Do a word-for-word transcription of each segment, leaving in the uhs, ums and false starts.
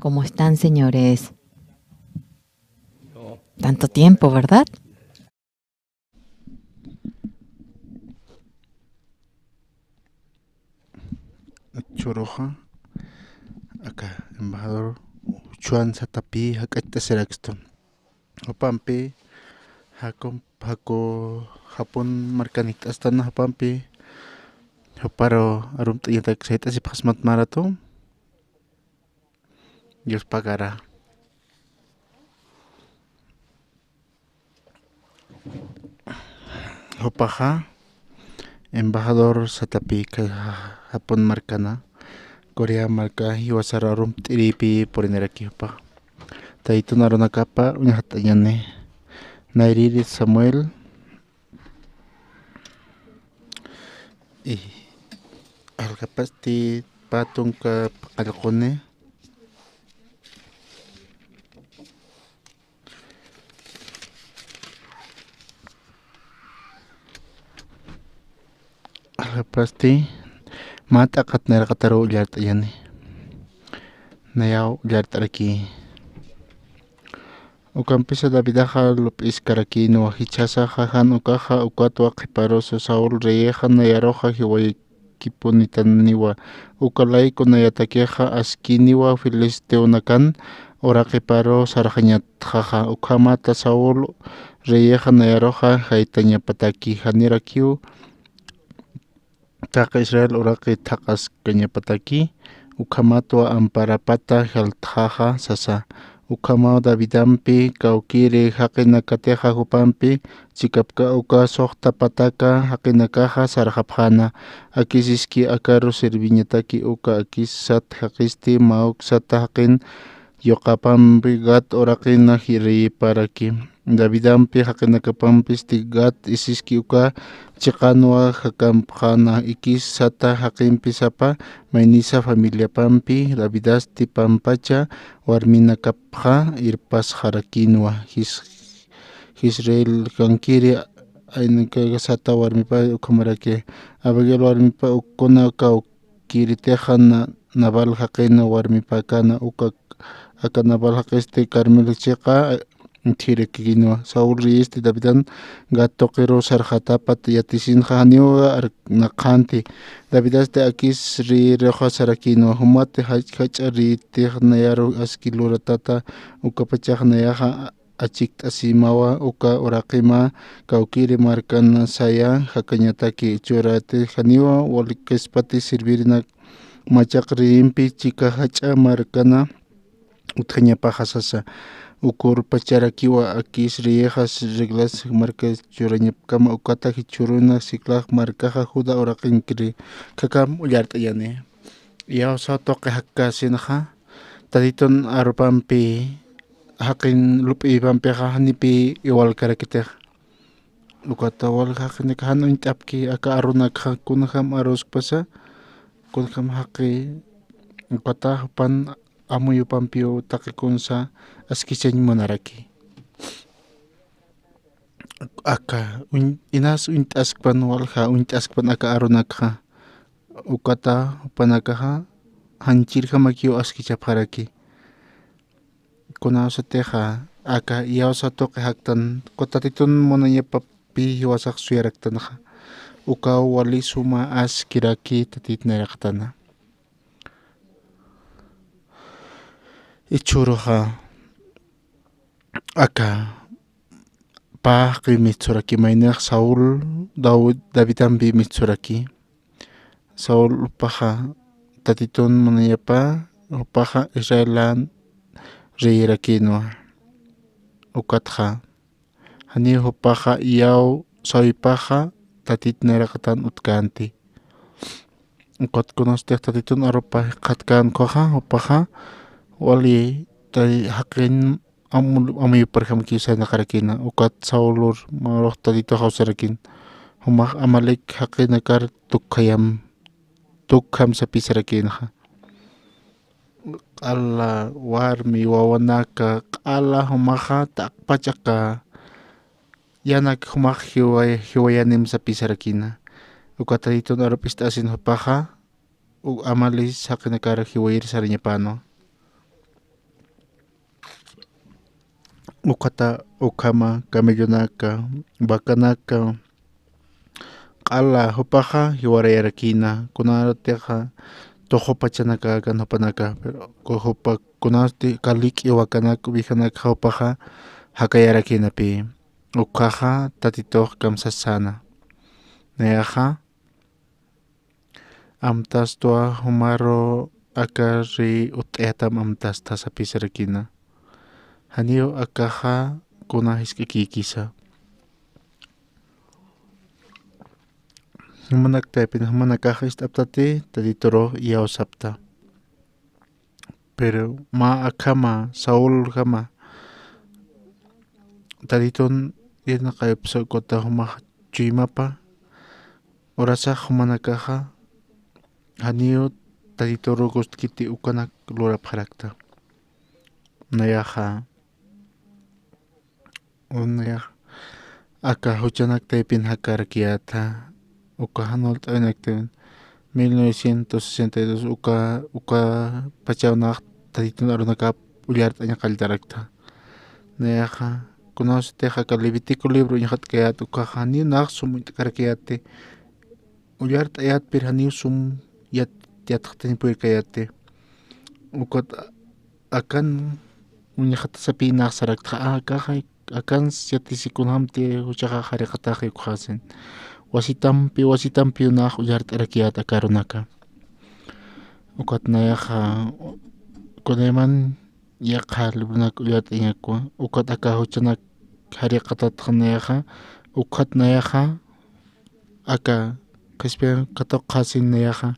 ¿Cómo están, señores? Tanto tiempo, ¿verdad? Churuxa, aka embajador Juan Satapi jak'acht'asirakstu. Jupampi, jaku, jaku Japón markan jit'astan jupampi, juparu arumt'añatak sayt'asipxasmat maratu. Dios pagara. Jupaxa, embajador Satapi, kay Japón markana, Corea marka jiwasar arumt'iripi puriniraki jupaxa. Taytun arunakapa uñjat'añani. Nayrïri Samuel, y alqapasti pä tunka paqallquni. Alqapasti mä t'aqhat nayraqataru ullart'ayani. Nayaw ullart'araki. Ukampisa Davidaxa lup'iskarakinwa, jichhasaxa jan ukaxa, ukatwa qhiparusa Saúl reyixa nayaruxa jiwaykipunitaniwa. Uka layku nayatakixa askiniwa filisteonakan uraqiparu sarxañatxaxa. Ukhamata Saúl reyixa nayaruxa jaytañapataki, janirakiw taqi Israel uraqi thaqhaskañapataki, ukhamatwa amparapata jaltxaxa sasa. Ukhamaw Davidampi kawkiri jaqinakatixa jupampi chikapka uka suxta pataka jaqinakaxa sarxapxäna. Akisiski akaru sirviñataki uka Akis sat jaqisti Maoc sata jaqin yuqapampi Gat uraqina reyiparaki. Davidampi jaqinakapampisti Gat isiski uka chiqanwa jakampxäna. Akis sata jaqimpi sapa maynisa familiapampi Davidasti pampacha warminakapxa irpasxarakinwa. Jis-, Jisreelkankiri aynaka sata warmipa ukhamaraki. Abigail warmipa ukkuna kaw kiritixa Na-, Nabal jaqina warmipäkana, uka aka Nabal jaqisti Carmel chiqa, thirakikinwa. Saúl reyisti Davidan Gat tuqiru sarxatapat yatisinxa janiw arnaqxänti. Davidasti Akis reyiruxa sarakinwa, jumati jach-, jach'a reyitix nayaru aski luratata, ukapachax nayaxa achikt'asimawa uka uraqima kawkiri markan saya jakañataki churati janiwa walikispati sirvirinak machaq reyimpi chika jach'a markana utjañapaxa sasa. Ukurpacharakiwa Akis reyixas Riblas marka churañapkama ukata jichhüruna Siclag markaxa Judá uraqinkiri. Khakam ullart'ayani. Iyawsa tuqi jakkasinxa Tatitun arupampi jaqin lup'ipampixa janipi iwalkarakitix. Ukata walja jaqinaka jan uñt'apki aka arunakxa kunjam aruskpasa, kunjam jaqi ukata jupan amuyupampiw taqi kunsa askichañ munaraki. Aka uñ-, inas uñt'askpan walja uñt'askpan aka arunakxa. Ukata jupanakaxa janchirjamakiw askichapxaraki. Kunawsatixa aka iyawsa tuqi jaktan, Tatitun munañapapi jiwasax suyaraktanxa. Ukaw wali suma askiraki Tatit nayraqatana. Jichhüruxa aka pä jaqi mistsuraki, maynix Saúl David, Davidampi mistsuraki. Saúl jupaxa Tatitun munañapa, jupaxa Israelan reyirakinwa. Ukatxa janiw jupaxa iyaw sawipaxa Tatit nayraqatan utkänti. Ukat kunastix Tatitun arupa jikxatkän ukhaxa, jupaxa wali tay jaqin amu-, amuyuparjamkiw sarnaqarakïna. Ukat Saulur mä urux Tatitux jawsarakïn, jumax Amalec jaqinakar tukjayam, tukjam sapisarakïnxa. Q'ala warmi wawanaka, q'ala jumaxa taqpach aka yanak jumax jiway-, jiwayanim sapisarakïna. Ukat Tatitun arup ist'asin jupaxa, u-, Amalec jaqinakar jiwayir sarañapänwa. Ukhata ukhama camellonaka, vacanaka, q'ala jupaxa jiwarayarakïna, kunatixa tuqu pachanakakan jupanaka, pero ku-, jupa kunasti kalik'i wakanak ovejanakxa jupaxa jakayarakïnapï. Ukhaxa Tatitux kamsasäna. Nayaxa amtastwa jumaru aka rey utt'ayatam amtasta sapisarakïna. Janiw akaxa kuna jisk'akïkisa. Jumanak taypin, jumanakax ist'aptati, Tatituru iyawsapta. Pero mä akhama, Sauljama, Tatitun irnaqayapsa ukat jumax chuymapa, urasax jumanakaxa janiw Tatituru gustkiti ukanak lurapxarakta. Nayaxa, nayax aka juchanak taypin jakarakiyäta, uka jan walt'äwinakta, mil novecientos sesenta y dos, uka, uka pachaw nax Tatitun arunakap ullart'añ qalltarakta. Nayaxa, kunasatix aka Levítico libro uñxat'kayät, ukaxa janiw nax sum uñt'karakiyäti, ullart'ayät, pero janiw sum yat-, yatxtañ purirkayäti. Ukat akan uñxatasapï nax saraktxa, a, akaxa, akan yatisi kunjamti juchaxa jariqataxi ukxasin. Wasitampi, wasitampiw nax ullart'arakiyät aka arunaka. Ukat nayaxa, kunayman yaqha libronak ullart'añakwa, ukat aka juchanak jariqatatxa nayaxa, ukat nayaxa, aka qhispiyan katuqxasin nayaxa,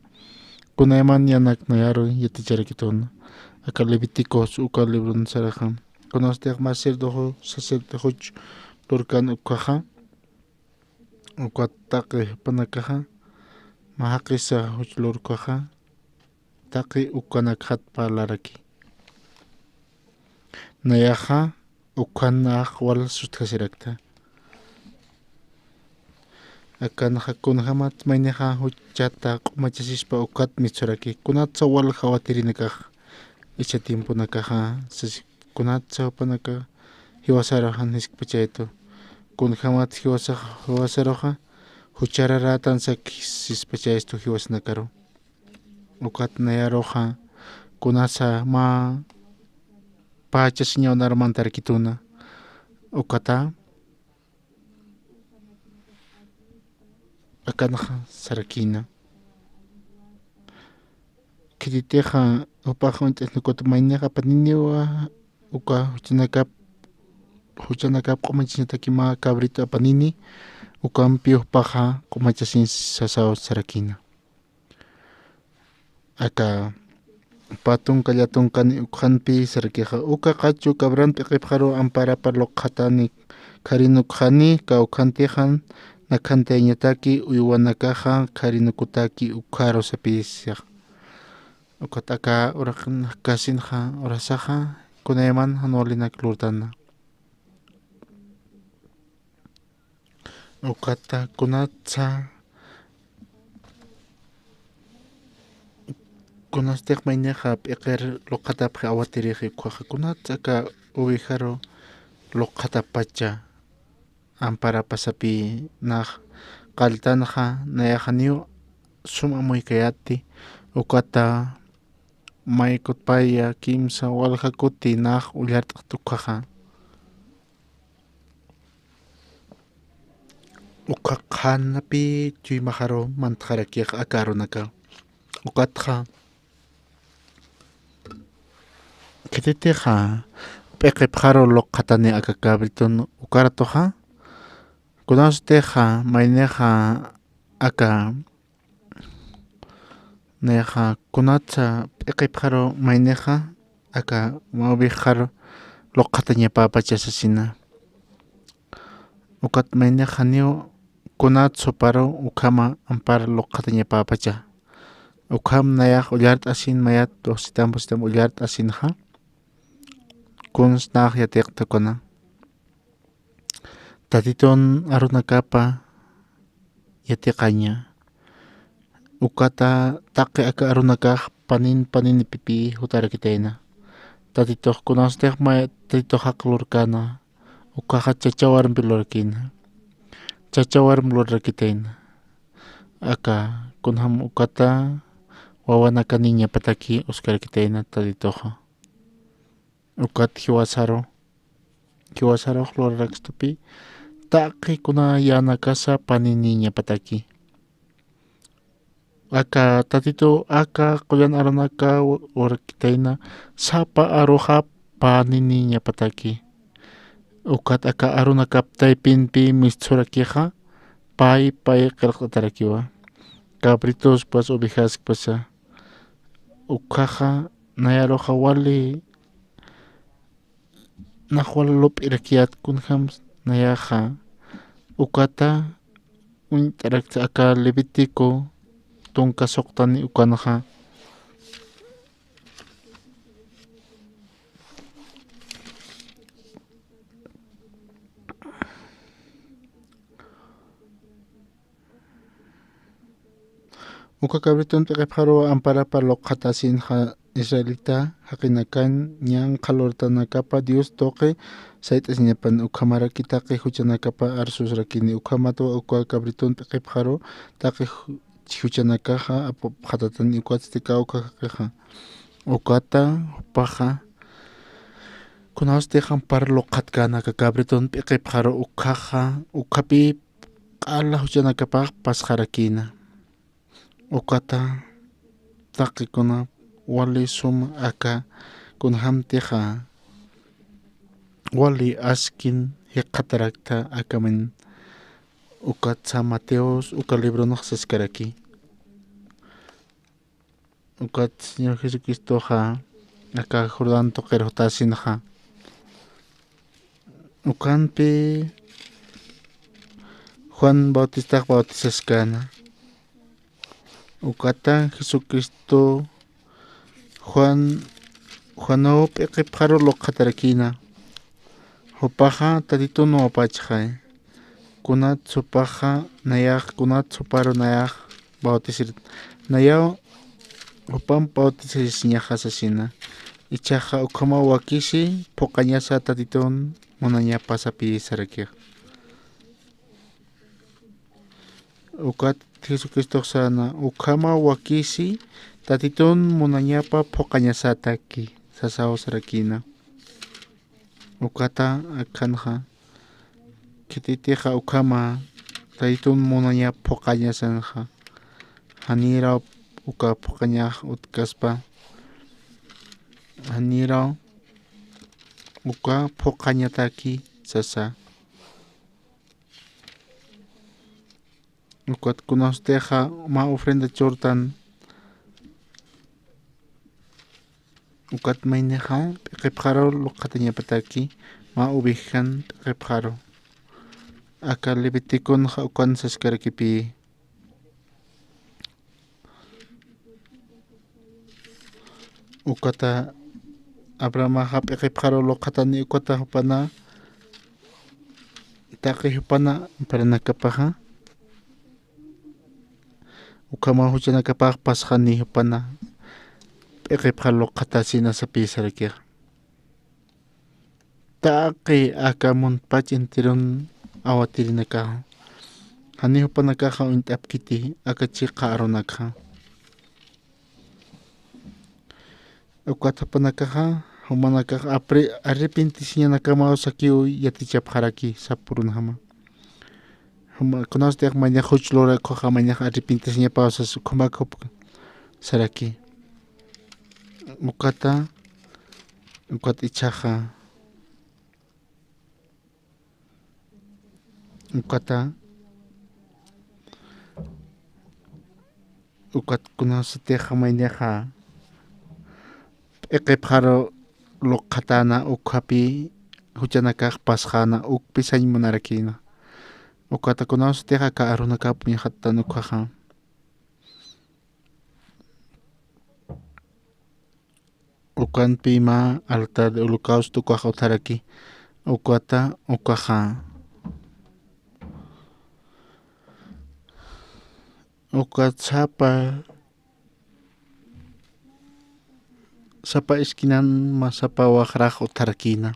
kunayman yanak nayaru yaticharakituna, aka Levíticos uka libron saraxa, kunastix sacerdote, sacerdote juch lurkan ukaxa, ukat taqi jupanakaxa, mä jaqisa juch lurkaxa, taqi ukanakxat parlaraki. Nayaxa, ukan nax wal sutjasirakta. Akanxa kunjamat maynixa juchata q'umachasispa ukat mistsuraki. Kunatsa walja awatirinakax, icha tiemponakaxa, sas-, kunatsa jupanaka jiwasaru jan jiskpachaytu. Kunjamat jiwasax, jiwasaruxa, juchararätan saksispachayistu jiwasanakaru. Ukat nayaruxa, kunasa mä pachasiñaw naru mantarakituna. Ukata, akanxa sarakïna. Khititixa, jupax uñt'asnukut maynixa apaniniwa, uka juchanakap, juchanakap q'umachañataki mä cabrito apanini, ukampi jupaxa q'umachasin sasaw sarakïna. Aka pä tunka llätunkani ukxanpi sarakixa, uka qachu cabran p'iqipxaru amparapa luqxatani, kharinukxani, kawkhantixan nakhantayañataki, uywanakaxa kharinukutaki ukxaru sapisixa. Ukat aka uraqin jakasinxa, urasaxa, kunayman jan walinak lurtana. Ukata kunatsa, kunastix maynixa p'iqir luqxatapxi awatirixi ukhaxa, kunatsa aka ovejaru luqxatapacha amparapasapi nax qalltanxa, nayax janiw sum amuykayäti, ukata maykut paya kimsa walja kuti nax ullart'xt ukhaxa. Ukxa qhanapi chuymaxaru mantxarakix aka arunaka. Ukatxa, khititixa p'iqipxaru luqxatani aka cabritun ukaratuxa, kunasatixa maynixa aka Nayaxa kunatsa p'iqipxaru maynixa aka mä ovejxaru luqxatañapäpacha sasina. Ukat maynixa janiw kunatsa juparu ukhama ampar luqxatañapäpacha. Ukham nayax ullart'asin mayat wasitamp wasitamp ullart'asinxa. Kuns nax yatiqtakuna. Tatitun arunakapa yatiqaña. Ukata taqi aka arunakax panin paninipipï jutarakitayna. Tatitux kunasutix may Tatitux jaq lurkana, ukaxa chachawarmpi lurakina. Chachawarm lurarakitayna. Aka kunjam ukata wawanaka niñapataki uskarakitayna Tatituxa. Ukat jiwasaru, jiwasarux lurarakstupi, taqi kuna yänakasa pani niñapataki. Aka Tatitu, aka qullan arunaka urakitayna, sapa aruxa pani niñapataki. Ukat aka arunakap taypinpi misthurakixa, pay, pay qillqt'atarakiwa. Cabritos, pues, ovejas, pues, ukhaxa, nayaruxa wali, nax wal lup'irakiyät kunjam nayaxa, ukata uñt'arakta aka Levítico tunka suqtani ukanxa. Uka cabritun p'iqipxaruw amparapa luqxatasinxa israelita jaqinakan ñanqha lurtanakapa Dios tuqi sayt'asiñapan, ukhamaraki taqi juchanakapa arsusrakini, ukhamatwa uka cabritun p'iqipxaruw taqi ju-, juchanakaxa apupxatatan, ukatsti kawkha jaqixa. Ukata jupaxa kunawstix ampar luqxatkänaka cabritun p'iqipxaruw ukhaxa, ukhapï q'ala juchanakapax pasxarakïna. Ukata taqikuna wali suma aka kunjamtixa wali askin jikxatarakta akamin, ukat San Mateos uka libronx saskaraki. Ukat Señor Jesucristoxa aka Jordán tuqir jutasinxa, ukanpi Juan Bautistax bautisaskäna. Ukata Jesucristo Juan, Juanaw p'iqipxaruw luqxatarakïna. Jupaxa Tatitun wapachxay. Kunat jupaxa nayax, kunat juparu nayax bautizir. Nayaw jupam bautisasiñaxa sasina. Ichhaxa ukhamaw wakisi phuqañasa Tatitun munañapa sapï sarakix. Ukat Jesucristox säna, ukhamaw wakisi Tatitun munañapa phuqañasataki sasaw sarakïna. Ukata akhanxa, khititixa ukhama Tatitun munañap phuqañasanxa, janiraw uka phuqañax utkaspa, janiraw uka phuqañataki sasa. Ukat kunawstixa mä ofrenda churtan, ukat maynixa p'iqipxaruw luqxatañapataki, mä ovejan p'iqipxaruw. Aka Leviticonxa ukan saskarakipï. Ukata Abrahamaxa p'iqipxaruw luqxatani ukata jupana, taqi jupana amparanakapaxa, ukhamaw juchanakapax pasxani jupana p'iqipxaruw luqxatasina sapï sarakixa. Taqi aka muntpach enterun awatirinakaxa, jani jupanakaxa uñt'apkiti aka chiqa arunakxa. Ukat jupanakaxa, jumanakax apri-, arrepentisiñanakamaw sakiw yatichapxaraki sapürunjama. Juma, kunawstix maynax juch lura ukhaxa maynax arrepentisiñapaw sas ukhamak jup saraki. Ukata, ukat ichhaxa, ukata, ukat kunasutixa maynixa p'iqipxaruw luqxatäna, ukhapï juchanakax pasxäna, ukpï sañ munarakïna. Ukata kunasutixa aka arunakap uñxattan ukhaxa, ukanpï mä altar de holocausto ukax utjaraki, ukata ukaxa, ukat sapa sapa iskinan mä sapa waxrax utjarakïna.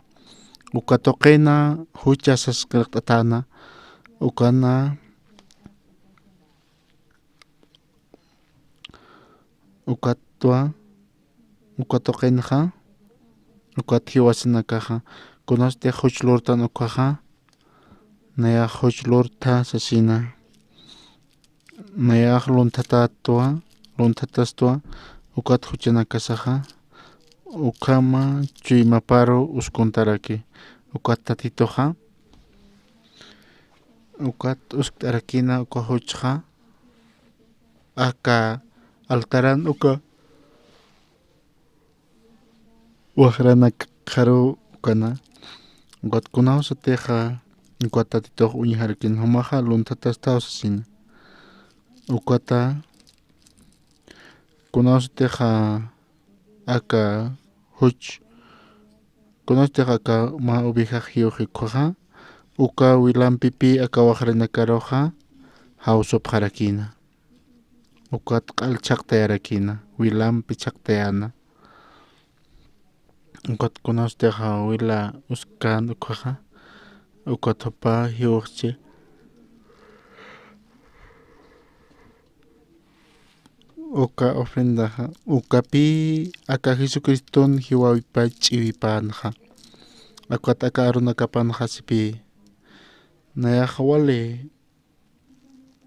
Uka tuqina jucha sas qillqt'atäna, ukana, ukatwa, uka tuqinxa, ukat jiwasanakaxa, kunasti juch lurtan ukaxa, nayax juch lurta sasina. Nayax lunthatätwa, lunthatastwa, ukat juchanakasaxa, ukhama chuymaparu uskuntaraki, ukat Tatituxa, ukat uskt'arakïna uka juchxa, aka altaran uka waxranakxaru ukana, ukat kunawsatixa, ukat Tatitux uñjarakïna, jumaxa lunthatastaw sasina. Ukata, kunawsatixa aka juch, kunawsatixa aka mä ovejax jiwxi ukhaxa, uka wilampipï aka waxranakaruxa jawsupxarakïna. Ukat q'al chhaqtayarakïna, wilampi chhaqtayäna. Ukat kunawsatixa wila uskän ukhaxa, ukat jupa jiwxchi. Uka ofrendaxa, ukapï aka Jesucriston jiwäwipa ch'iwipänxa. Ukat aka arunakapanxa sipï. Nayax wali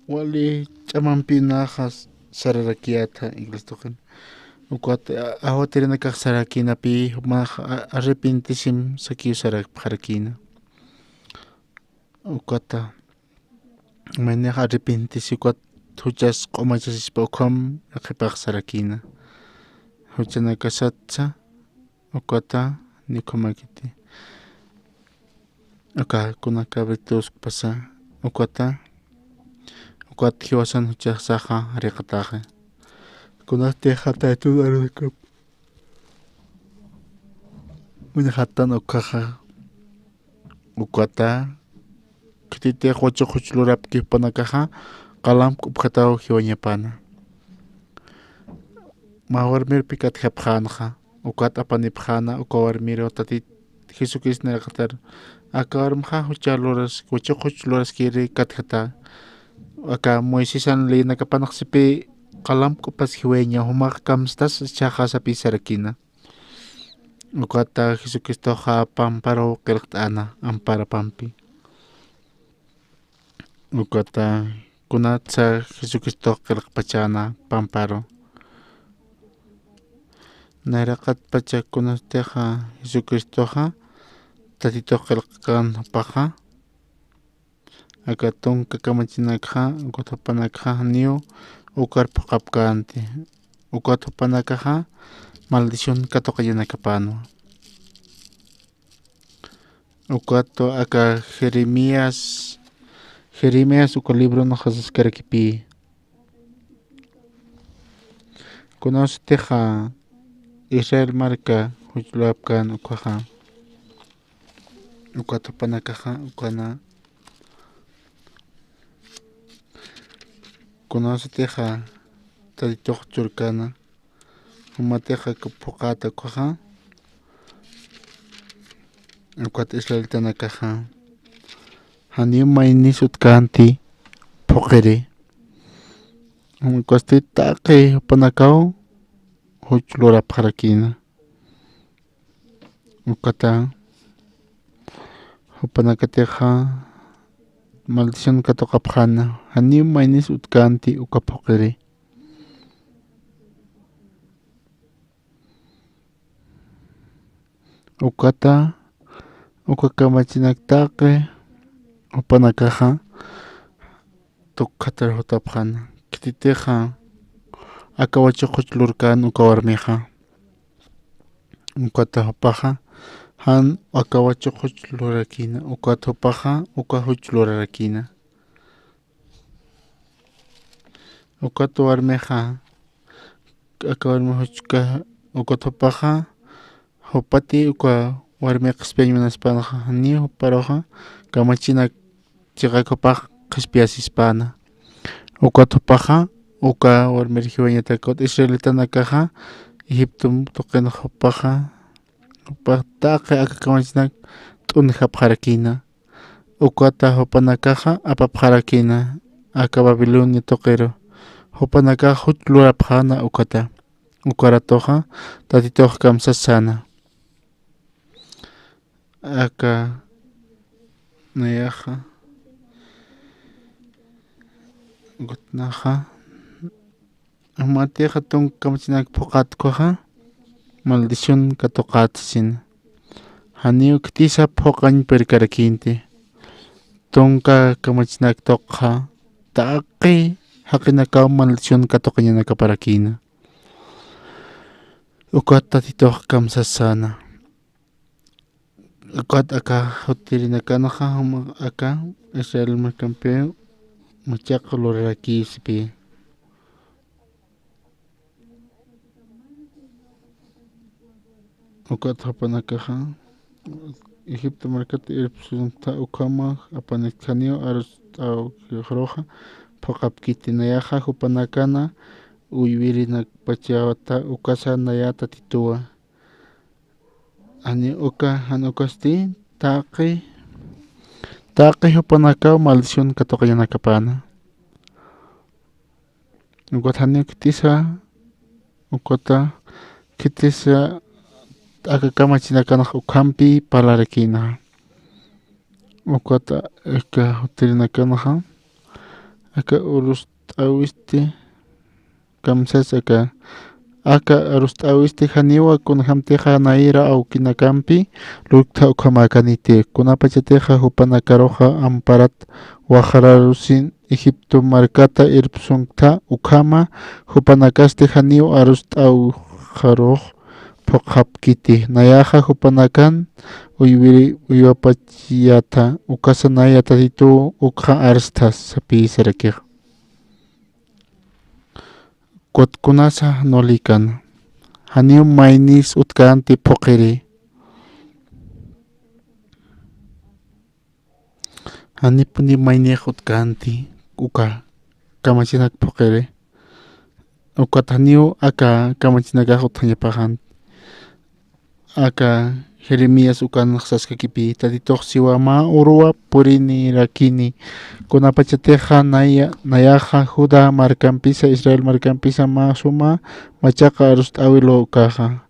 wali ch'amampinaxa sararakiyätxa, iglesia tuqin. Ukat, a-, awatirinakax sarakïnapï, jumax a-, arrepentisim sakiw sarapxarakïna. Ukata, maynixa arrepentisi, ukat juchas q'umachasispa ukham, yaqhipax sarakïna. Juchanakasatsa, ukata, nikhumaki. Aka kuna cabrito uskpasa, ukata, ukat jiwasan juchasaxa riqataxi. Kunatixa Taytun arunakap uñjatan ukhaxa, ukata, khititix wachuq juch lurapki jupanakaxa, qalamp k'upjataw jiwañapana. Mä warmirpi katjapxänxa, ukat apanipxäna, uka warmiru Tatit Jesucristo nayraqatar, aka warmxa jucha luras, wachuq juch luraskiri katjata, aka Moisesan leynakapanx sipï qalamp k'upas jiwayaña, jumax kamstas jichhaxa sapï sarakïna. Ukata Jesucristoxa pamparu qillqt'äna, amparapampi. Ukata kunatsa Jesucristox qillqpachäna pamparu. Nayraqatpacha kunatixa Jesucristoxa Tatitux qillqkän jupaxa, aka tunka kamachinakxa, ukat jupanakxa janiw ukar phuqhapkänti. Ukat jupanakaxa maldición katuqañanakapänwa. Ukat aka Jeremías, Jeremías uka libronxa saskarakipï. Kunasatixa Israel marka juch lurapkän ukhaxa. Ukat jupanakaxa, ukana. Kunasatixa Tatitux churkana. Jumatixa aka phuqhäta ukhaxa. Ukat israelitanakaxa, janiw maynis utjkänti phuqhiri. Ukasti taqi jupanakaw juch lurapxarakïna. Ukata, jupanakatixa maldición katuqapxäna, janiw maynis utjkänti uka phuqhiri. Ukata, uka kamachinak taqi jupanakaxa tukxatar jutapxäna. Khititixa aka wachuq juch lurkän uka warmixa. Ukata jupaxa jan aka wachuq juch lurarakïna. Ukat jupaxa uka juch lurarakïna. Ukat warmixa, aka warmi juchka, ukat jupaxa, jupati uka warmi qhispiyañ munaspanxa, janiw juparuxa kamachinak chiqak jupax qhispiyasispäna. Ukat jupaxa, uka warmir jiwañatak ukat israelitanakaxa, Egipto tuqin jupaxa, jupax taqi aka kamachinak t'unjapxarakïna. Ukata jupanakaxa apapxarakïna aka Babilonia tuqiru. Jupanakax juch lurapxäna ukata. Ukaratuxa Tatitux kamsasäna. Aka nayaxa, ukatnaxa, jumatixa tunka kamachinak phuqhat ukhaxa, maldición katuqät sasina. Janiw khitisa phuqañ pirkarakïnti. Tunka kamachinak tuqxa, taqi jaqinakaw maldición katuqañanakaparakïna. Ukat Tatitux kamsasäna. Ukat aka jutirinakanxa juma aka Israel markampiw machaq lurarakïsipï. Ukat jupanakaxa Egipto markat irpsunkta ukhama apanit janiw arust'awixaruxa phuqhapkiti. Nayaxa jupanakana uywirinakpachawata ukasa naya Tatituwa. Jani uka, jan ukasti taqi, taqi jupanakaw maldición katuqañanakapana. Ukat jani khitisa, ukata khitisa aka kamachinakanxa ukhampi parlarakïna. Ukata aka jutirinakanaxa, aka arust'äwisti, kamsas aka, aka arust'äwisti janiwa kunjamtixa nayra awkinakampi lurktha ukhamäkaniti. Kunapachatixa jupanakaruxa amparat waxararusin Egipto markata irpsunktha ukhama, jupanakasti janiw arust'äwixarux phuqhapkiti. Nayaxa jupanakan uywiri, uywapachiyäta, ukasa naya Tatituw ukxa arstha sapï sarakix. Ukat kunasa nolïkan. Janiw maynis utkänti phuqhiri. Janipuni maynix utkänti uka kamachinak phuqhiri. Ukat janiw aka kamachinakax utjañapaxänti. Aka Jeremías ukan saskakipï, Tatitux siwa mä uruwa purinirakini. Kunapachatixa naya, nayaxa Judá markampisa, Israel markampisa mä suma machaqa arust'äwi lukaxa.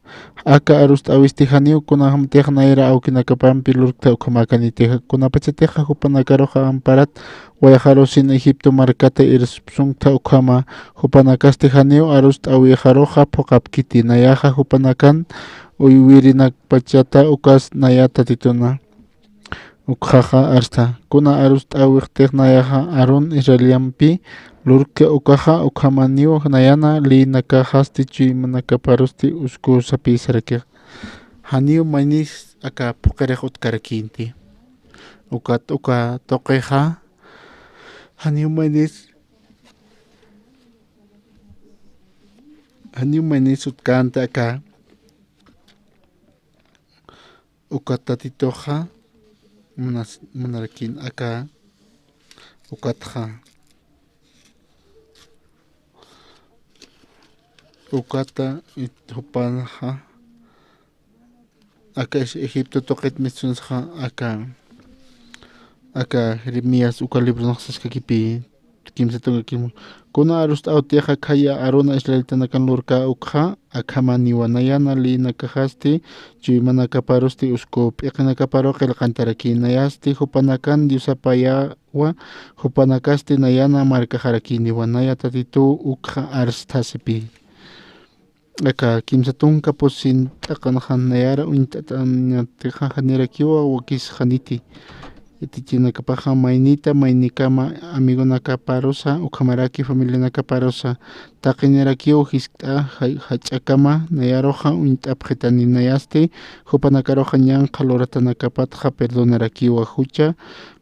Aka arust'äwisti janiw kunjamtix nayra awkinakapampi lurktha ukhamäkaniti. Kunapachatixa jupanakaruxa amparat wayxarusin Egipto markata irpsunktha ukhama, jupanakasti janiw arust'äwixaruxa phuqhapkiti. Nayaxa jupanakan uywirinakpachata ukas naya Tatituna. Ukxaxa arstha. Kuna arust'äwixtix nayaxa Aarón Israelampi lurktha ukaxa, ukhamaniw nayana lïnakaxasti chuymanakaparusti usku sapï sarakix. Janiw maynis aka phuqhirix utkarakïnti. Ukat uka tuqixa, janiw maynis, janiw maynis utkänti aka, ukat Tatituxa munas, munarakïn aka, ukatxa. Ukata, it, jupanxa, aka Egipto tuqit mistunsa aka, aka Jeremías uka libronxa saskakipï, kimsa tunka kimsa. Kuna arust'äwtixa khaya Aarona israelitanakan lurkä ukxa, akhamaniwa nayana lïnakaxasti, chuymanakaparusti usku, p'iqinakaparu qillqantaraki, nayasti jupanakan Diosapaya wa, jupanakasti nayana markaxarakiniwa, naya Tatituw ukxa arsthasipï. Aka kimsa tunka pusin t'aqanxa nayara uñt'atañatixa janirakiwa wakisxaniti. Yatichinakampixa maynita maynikama amigonakaparusa, ukhamaraki familianakaparusa, taqinirakiw jiskt'a ja-, jach'akama nayaruxa uñt'apxitani, nayasti jupanakaruxa ñanqha luratanakapatxa perdonarakiwa, jucha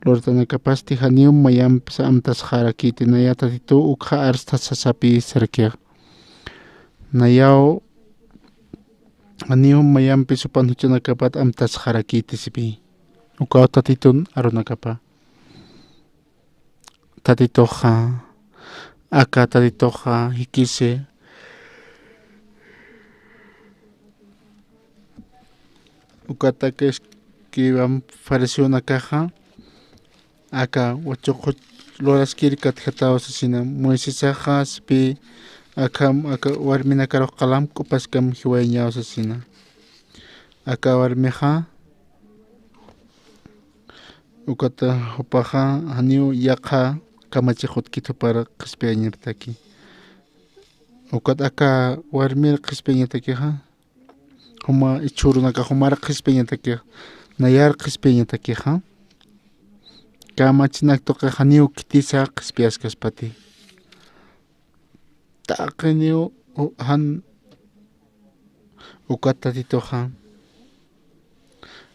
luratanakapasti janiw mayampis amtasxarakiti, naya Tatituw ukxa arstha sasapï sarakix. Nayaw janiw mayampis jupan juchanakapat amtasxarakiti sipï. Ukaw Tatitun arunakapa. Tatituxa, aka Tatituxa jikisi, Ukata aka escriban fariseonakaxa aka wachuq luraskir katjataw sasina, Moisesaxa sipï akham aka warminakarux qalamp k'upaskam jiwayañaw sasina. Aka warmixa ukata jupaxa janiw yaqha kamachix utjkit jupar qhispiyañaptaki. Ukat aka warmir qhispiyañatakixa, juma jichhürunakax jumar qhispiyañatakixa, nayar qhispiyañatakixa, kamachinak tuqix janiw khitisa qhispiyaskaspati. Taqiniw u-, jan ukat Tatituxa,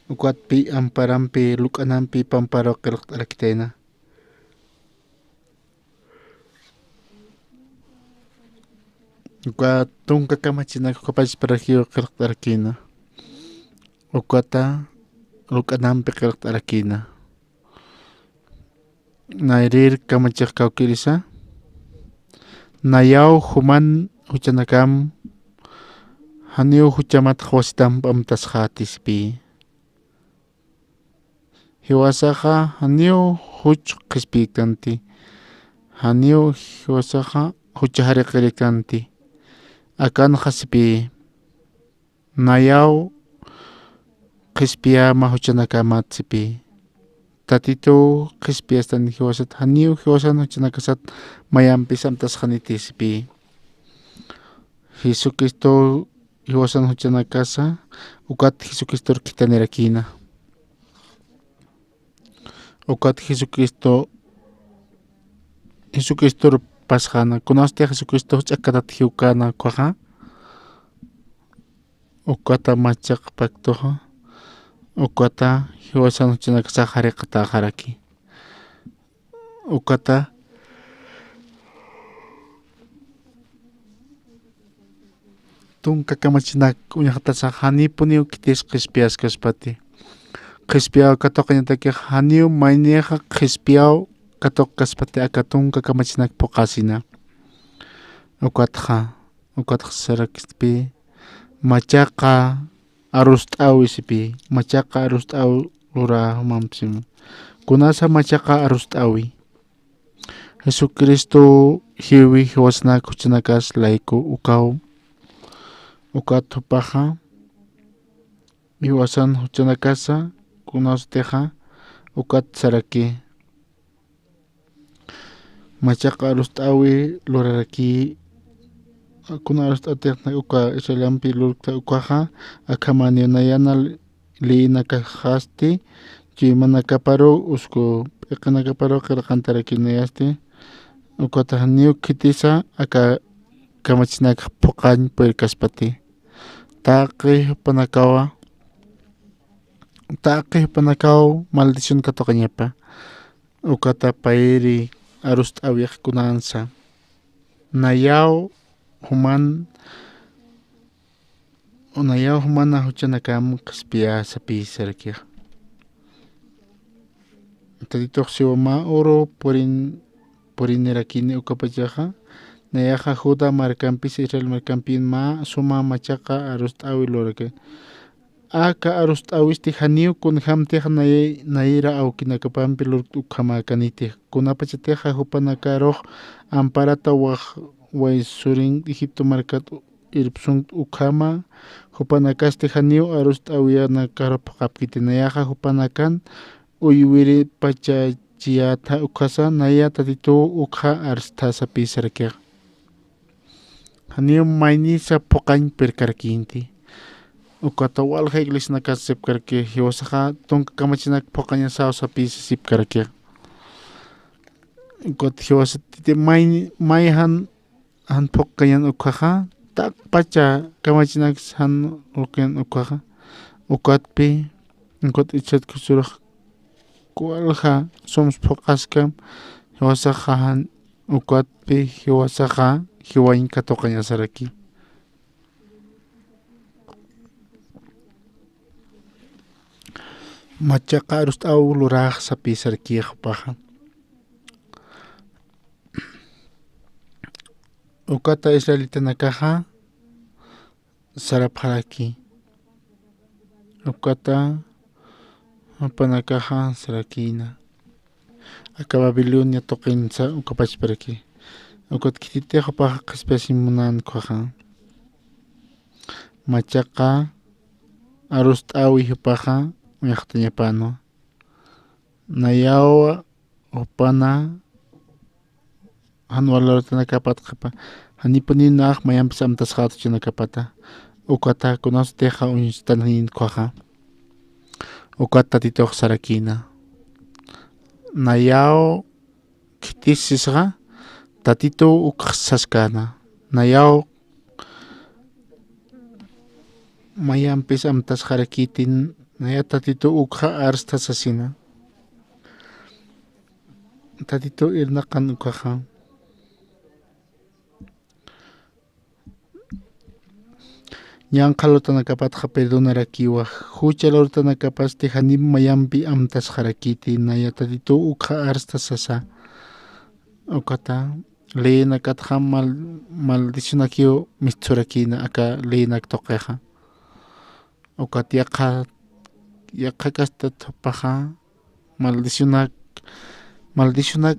ukatpï amparampi, luk'anampi pamparuw qillqt'arakitayna. Uka tunka kamachinak ukapachparakiw qillqt'arakïna. Ukata luk'anampi qillqt'arakïna. Nayrir kamachix kawkïrisa, nayaw juman juchanakam janiw juchamat qhuwasitamp amtasxäti sipï. Jiwasaxa janiw juch qhispiykanti, janiw jiwasaxa jucha jariqirïkanti. Akanxa sipï, nayaw qhispiyäma juchanakamat sipï. Tatituw qhispiyastan jiwasat, janiw jiwasan juchanakasat mayampis amtasxaniti sipï. Jesucristow jiwasan juchanakasa, ukat Jesucristor khithanirakïna. Ukat Jesucristo, Jesucristor pasxäna. Kunasti Jesucristox ch'akkatat jiwkäna ukaxa, ukata machaq pactoxa, ukata jiwasan juchanakasa jariqatäxaraki. Ukata tunka kamachinak uñjatasa janipuniw khitis qhispiyaskaspati. Qhispiyaw katuqañatakix janiw maynixa qhispiyaw katuqkaspati aka tunka kamachinak phuqhasina. Ukatxa, ukatxa sarakistpï, machaqa arust'äwi sipï, machaqa arust'äw lurä jumampsim. Kunasa machaqa arust'äwi. Jesucristo jiwi jiwasanak juchanakas layku ukaw. Ukat jupaxa jiwasan juchanakasa kunasatixa ukat saraki. Machaqa arust'äwi luraraki, kuna arust'äwtix uka Israelampi lurkta ukaxa, akhamaniw nayana leyinakaxasti, chuymanakaparuw usku p'iqinakaparuw qillqantaraki nayasti, ukatax janiw khitisa aka kamachinakax phuqañ puyirkaspati. Taqi jupanakawa, taqi jupanakaw maldición katuqañapa. Ukata payri arust'äwix kunansa. Nayaw juman, nayaw jumana juchanakam qhispiyä sapï sarakix. Tatitux siwa mä uru purin, purinirakini ukapachaxa, nayaxa Judá markampis Israel markampin mä suma machaqa arust'äwi luraki. Aka arust'äwisti janiw kunjämtix nay-, nayra awkinakapampi lurkt ukhamäkaniti. Kunapachatixa jupanakarux amparata wax waysurin Egipto markat irpsunkt ukhama, jupanakasti janiw arust'äwiyanakarux phuqhapkiti. Nayaxa jupanakan uywiripachachiyätha ukhasa, naya Tatituw ukxa arstha sapï sarakix. Janiw maynisa phuqañ puyirkarakïnti. Ukata walja iglesianakas sipkaraki, jiwasaxa tunka kamachinak phuqañasaw sapï sasipkaraki. Ukat jiwasatiti may, may jan, jan phuqkañan ukhaxa, taqpacha kamachinaks jan lurkañan ukhaxa. Ukatpi, ukat ichhat kusurux walja sums phuqaskam, jiwasaxa jan, ukatpi jiwasaxa jiwañ katuqañasaraki. Machaqa arust'äw lurax sapï sarakix jupaxa. Ukata israelitanakaxa sarapxaraki. Ukata jupanakaxa sarakïna. Aka Babilonia tuqinsa ukapachparaki. Ukat khititix jupaxa qhispiyasiñ munän ukhaxa. Machaqa arust'äwi jupaxa uñjatañapanwa. Nayaw jupana jan wal lutanakapat qhipa, janipuniw nax mayampis amtasxäta juchanakapata. Ukata kunasutixa uñstanïn ukhaxa. Ukat Tatitux sarakïna. Nayaw khitis sisxa, Tatituw ukx saskäna. Nayaw mayampis amtasxarakïti, naya Tatituw ukxa arsta sasina. Tatituw irnaqan ukhaxa. Ñanqha lutanakapatxa perdonarakiwa, jucha lutanakapasti janip mayampi amtasxarakïti, naya Tatituw ukxa arsta sasa. Ukata leyinakatxa mal-, maldicionakiw mistsurakïna aka leyinak tuqixa. Ukat yaqha, yaqha kastat jupaxa maldicionak, maldicionak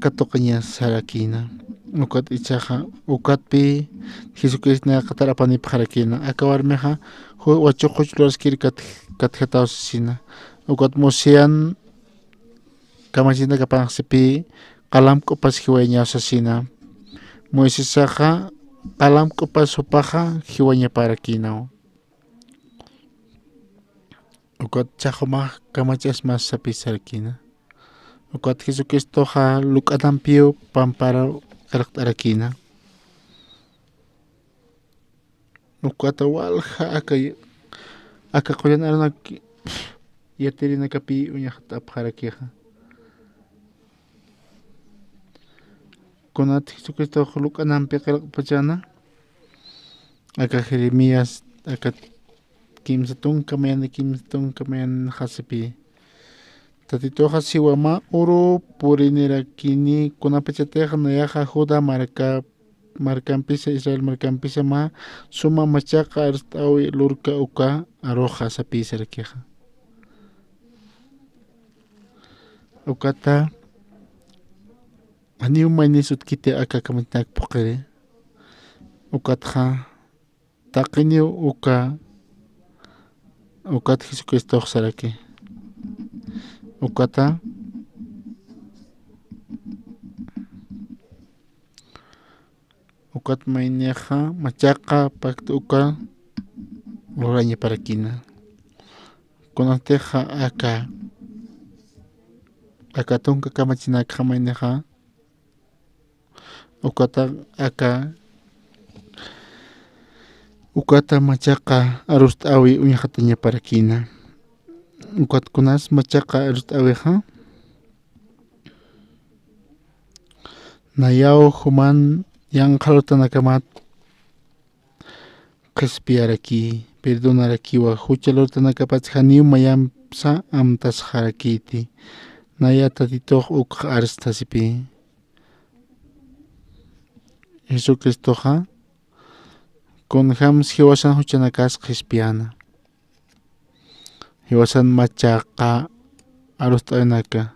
katuqiñasarakïna. Ukat ichaxa, ukatpï Jesucristo nayax tarapanipxarakïna. Aka warmixa, ju-, wachuqux luraskir kat-, katjataw sasina. Ukat Moisesan kamachinakapanxsipï qalamk'upas jiwayañaw sasina. Moisesaxa qalamk'upas jupaxa jiwañaparakïnaw. Ukat chaxumax kamachas mas sapï sarakïna. Ukat Jesucristoxa luk'anampiw pampar qillqt'arakïna. Ukata walja aka, aka qullan arunak yatirinakapï uñaxt'apxarakixa. Kunat Jesucristox luk'anampi qillqpachäna, aka Jeremías, aka kimsa tunka mayan, kimsa tunka mayan jasipï. Tatituxa siwa mä uru purinirakini, kunapachatix nayaxa Judá marka, markampisa, Israel markampisa mä suma machaqa arst'äwi lurka uka aruxa sapï sarakixa. Ukata janiw maynis utjkiti aka kamachinak phuqhiri. Ukatxa taqiniw uka, ukat Jesucristox saraki. Ukata, ukat maynixa machaqa pacto uka lurañaparakïna. Kunatixa aka, aka tunka kamachinakxa maynixa, ukata aka, ukata machaqa arust'äwi uñjatañaparakïna. Ukat kunas machaqa arust'äwixa, nayaw juman yanqha lutanakamat qhispiyaraki, perdonarakiwa, jucha lutanakapatsa janiw mayamsa amtasxarakiti, naya Tatitux ukx arstasipï. Jesucristoxa kunjams jiwasan juchanakas qhispiyäna. Jiwasan machaqa arust'äwinaka,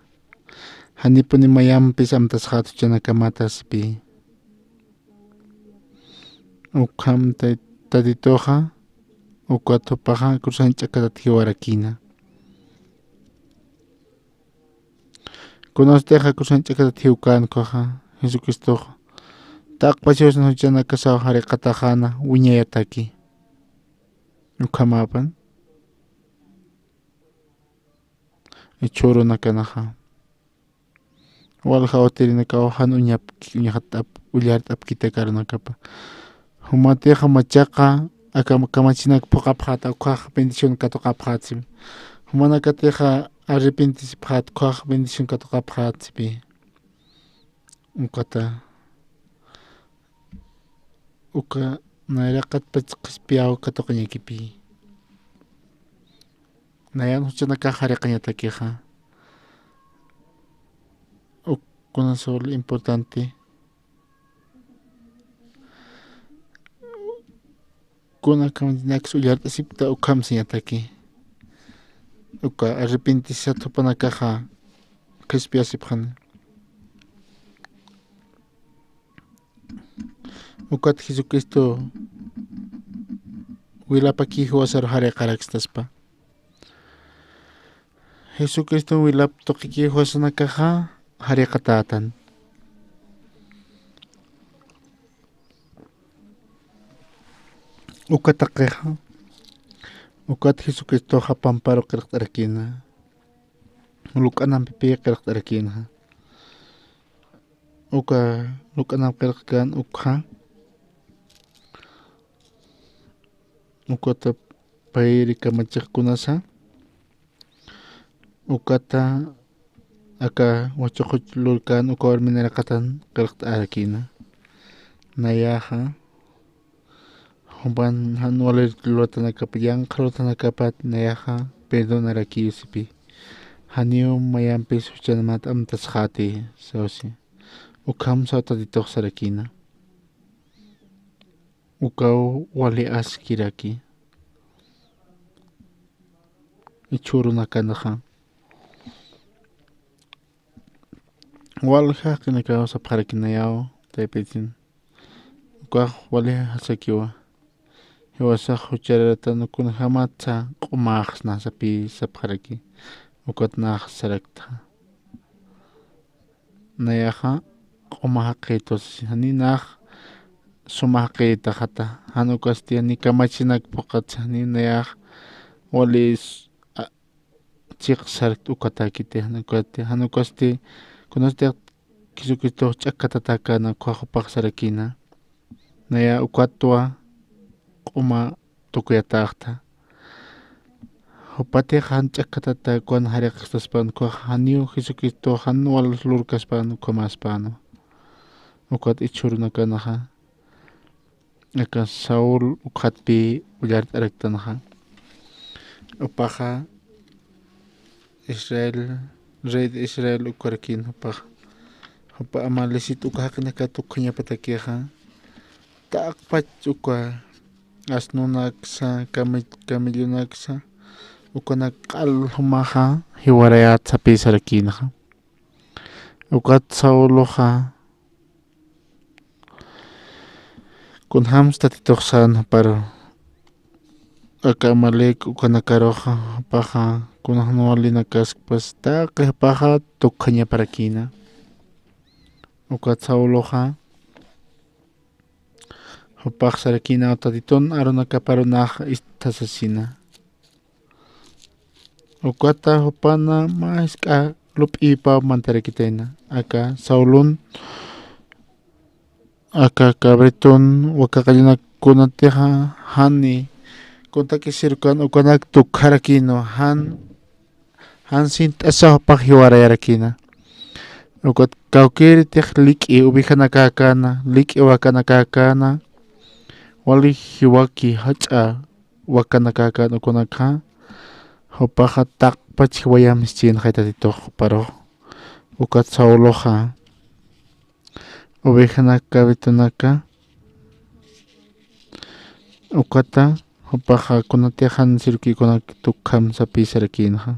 janipuni mayampis amtasxät juchanakamatasipï. Ukham ta-, Tatituxa, ukat jupaxa cruzan ch'akatat jiwarakïna. Kunasutixa cruzan ch'akatat jiwkän ukhaxa, Jesucristoxa taqpach jiwasan juchanakasaw jariqataxäna wiñayataki. Ukhamapan. Jichhürunakanaxa. Walja awtirinakaw jan uñapki, uñaxt'ap, ullart'apkitaki arunakapa. Jumatixa machaqa aka kamachinak phuqhapxäta, ukhax bendición katuqapxätsipï. Jumanakatixa arrepentisipxät, ukhax bendición katuqapxätsipï. Ukata. Uka nayraqatpach qhispiyaw katuqañakipï. Nayan juchanakax jariqañatakixa. Uk kuna solo importante. Kuna kamachinak ullart'asipkta ukham sañataki. Uka arrepentisa thupanakaxa qhispiyasipxani. Ukat Jesucristo wilapaki jiwasaru jariqarakstaspa. Jesucristo wilap tuqiki jiwasanakaxa jariqatätan. Uka taqixa, ukat Jesucristoxa pamparu qillqt'arakïna, luk'anampipi qillqt'arakïna. Uka luk'anamp qillqkän ukxa, ukata payri kamachix kunasa, ukata aka wachuqu lurkän uka warminaraqatan qillqt'arakïna. Nayaxa, jupan jan walir luratanakap, yanqha luratanakapat nayaxa perdonarakiw sipi. Janiw mayampis juchanmat amtasxäti, sawsi. Ukham saw Tatitux sarakïna. Ukaw wali askiraki. Jichhürunakanxa. Walja jaqinakaw sapxaraki nayaw, taypitin. Ukax wali jasakiwa. Jiwasax juchararatan kunjamatsa q'umaxsna sapï sapxaraki. Ukat nax saraktxa. Nayaxa q'uma jaqïtwa sasa, janiw nax suma jaqïtaxata, jan ukasti janiw kamachinak phuqhatsa, janiw nayax wali s-, a, chiq sarkt ukatakiti, jan ukasti, jan ukasti, kunasti Jesucristox ch'akkatatäkäna, ukxa jupax sarakïna. Naya ukatwa q'uma tukuyatäxta. Jupatix jan ch'akkatatäkwan jariqstaspan, ukxa janiw Jesucristox jan wal lurkaspan, ukhamäspan. Ukat jichhürunakanxa. Aka Saúl ukxatpï ullart'araktanxa. Jupaxa Israel, rey de Israel ukarakïn jupaxa. Jupa amalecit uka jaqinakat ukhañapatakixa. Taqpach uka asnunaksa, came-, camellonaksa, ukanak q'al jumaxa jiwarayät sapï sarakïnxa. Ukat Sauloxa, kunjams Tatitux sän juparu. Aka Amalec ukanakaruxa, jupaxa, kunjam walinakaskpas, taqi jupaxa tukjañaparakïna. Ukat Sauloxa, jupax sarakïna, Tatitun arunakaparu nax istha sasina. Ukata jupana mä jisk'a lup'ipaw mantarakitayna. Aka Saulun, aka cabritun, waka qallanakunatixa, jani, kunataki sirukan ukanak tukjarakïnwa, jan, jan sint'asa jupax jiwarayarakïna. Ukat kawkïritix lik'i ovejanakäkäna, lik'i wakanakäkäna, wali jiwaki jach'a wakanakäkän ukanakxa, jupaxa taqpach jiwayamsichïnxay Tatitux juparux. Ukat Sauloxa, ovejanak cabritunaka, ukata, jupaxa kunatix jan sirukïkunak tukjam sapï sarakïnxa.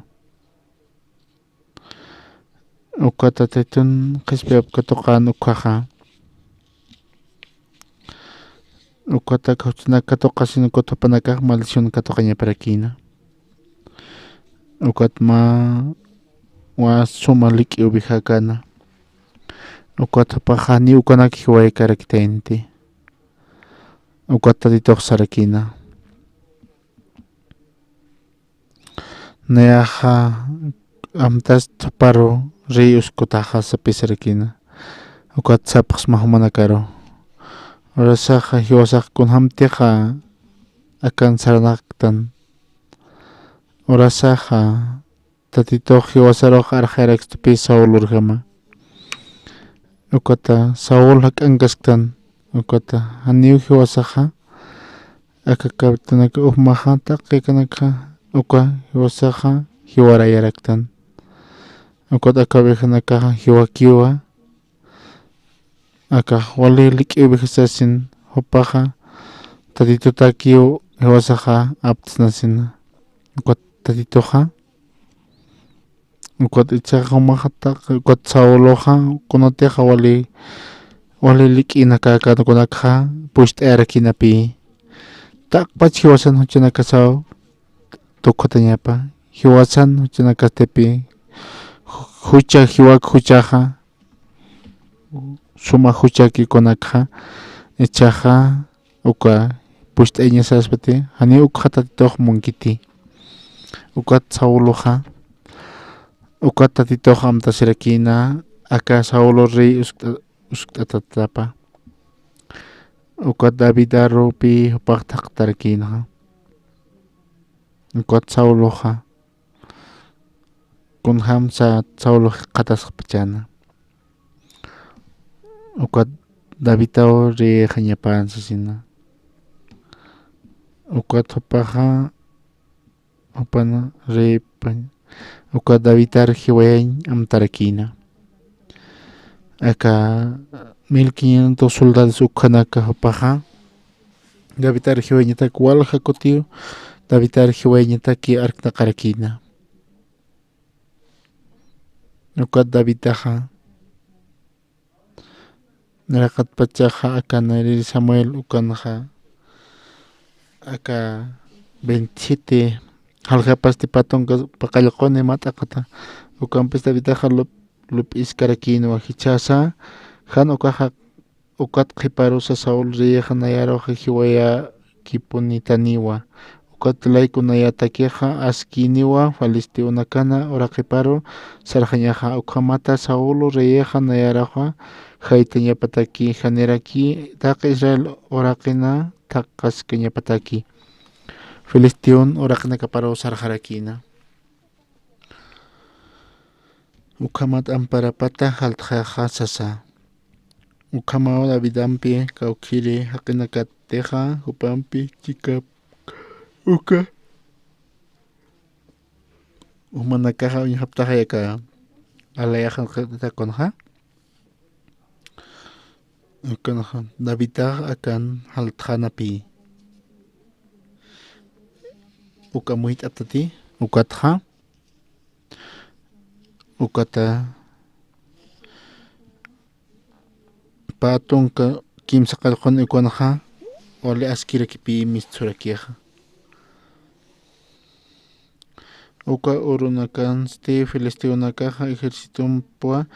Ukata Tatitun qhispiyap katuqän ukhaxa. Ukata kawchinak katuqasin ukat jupanakax maldición katuqañaparakïna. Ukat mä, mä suma lik'i ovejakäna. Ukat jupaxa janiw ukanak jiwaykaraktayanti. Ukat Tatitux sarakïna. Nayaxa amtast juparu rey uskutaxa sapï sarakïna. Ukat sapxsma jumanakaru. Urasaxa jiwasax kunjamtixa akan saranaktan. Urasaxa Tatitux jiwasarux arxayarakstapï Saúl urjama. Ukata Saúl jak'ankasktan. Ukata janiw jiwasaxa aka cabritunak ujmaxa taqi akanakxa uka jiwasaxa jiwarayaraktan. Ukat aka ovejanakaxa jiwakiwa. Akax wali lik'i ovejasasin jupaxa Tatitutakiw jiwasaxa aptsnasina. Ukat Tatituxa Ukat ichaxa jumaxa taq, ukat Sauloxa, kunatixa wali, wali lik'inakakankunakxa, pucht'ayarakinapi. Taqpach jiwasan juchanakasaw, tukhutañapa, jiwasan juchanakastipi, ju-, jucha, jiwak juchaxa, suma juchakikunakxa, ichaxa, uka, pucht'ayañasaspati, jani ukxa Tatitux munkiti. Ukat Sauloxa, ukat Tatitux amtasirakina, aka Saulo rey uskt'a-, uskt'atatapa. Ukat David arupi jupax thaqtarakina. Ukat Sauloxa, kunjamsa Saulo jikxatasxpachana. Ukat Davidaw reyxañapan sasina. Ukat jupaxa, jupana reypañ, ukat Davidar jiwayañ amtarakina. Aka mil quinientos soldados ukhanaka jupaxa, Davidar jiwayañatak walja kutiw, Davidar jiwayañataki arknaqarakina. Ukat Davidaxa, niraqatpachaxa aka nayri Samuel ukanxa, aka veintisiete, jaljapasti patunka paqallquni mat'aqata, ukampis Davidaxa lup-, lup'iskarakïnwa jichhasa, jan ukaxa ukat qhiparusa Saul reyxa nayaruxa jiwayakipunitaniwa. Ukat layku nayatakixa askïniwa filisteonakana ura qhiparu sarxañaxa. Ukhamata Saulo reyxa nayaruxa jaytañapataki, janiraki taqi Israel uraqina thaqaskañapataki, filisteon uraqinakaparu sarxarakïna. Ukhamat amparapata jaltxaxa sasa. Ukhamaw Davidampi kawkhiri jaqinakatixa jupampi chikap uka. Jumanakaxa uñjaptaxa yaka alayaxan qillqt'atakunxa. Ukanxa Davidtax akan jaltxanapï. Uka muyt'aptati, ukatxa, ukata, pä tunka kimsa qallquni ukanxa, wali askirakipï mistsurakixa. Uka urunakansti filisteonakaxa ejércitonpwa